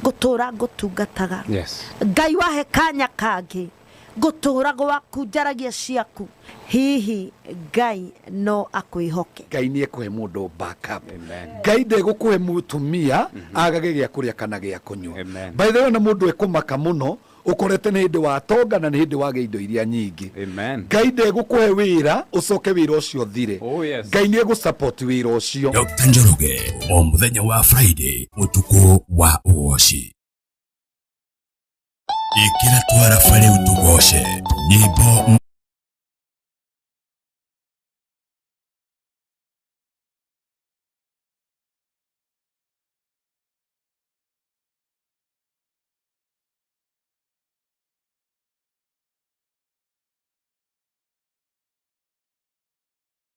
ngũtũra ngũtungataga. Yes. Ngai wahe kanya kangĩ ngũtũra gwaku njaragia ciaku, hihi Ngai no akwĩhoke. Ngai nĩ ekũhe mũndũ backup. Ngai ndegũkũhe mũtumia agage gĩa kũrĩa kana gĩa kũnyua. By the way, ona mũndũ ekũmaka mũno ũkorete nĩ hĩndĩ watonga na nĩ hĩndĩ wagĩa indo iria nyingĩ. Ngai ndegũkũhe wĩra ũcoke wĩra ũcio ũthire. Ngai nĩ egũ-support wĩra ũcio. Dr. Njoroge o mũthenya wa Friday ũtukũ wa ũgoci. Ĩkĩra twara rĩu tũgoce nyĩmbo.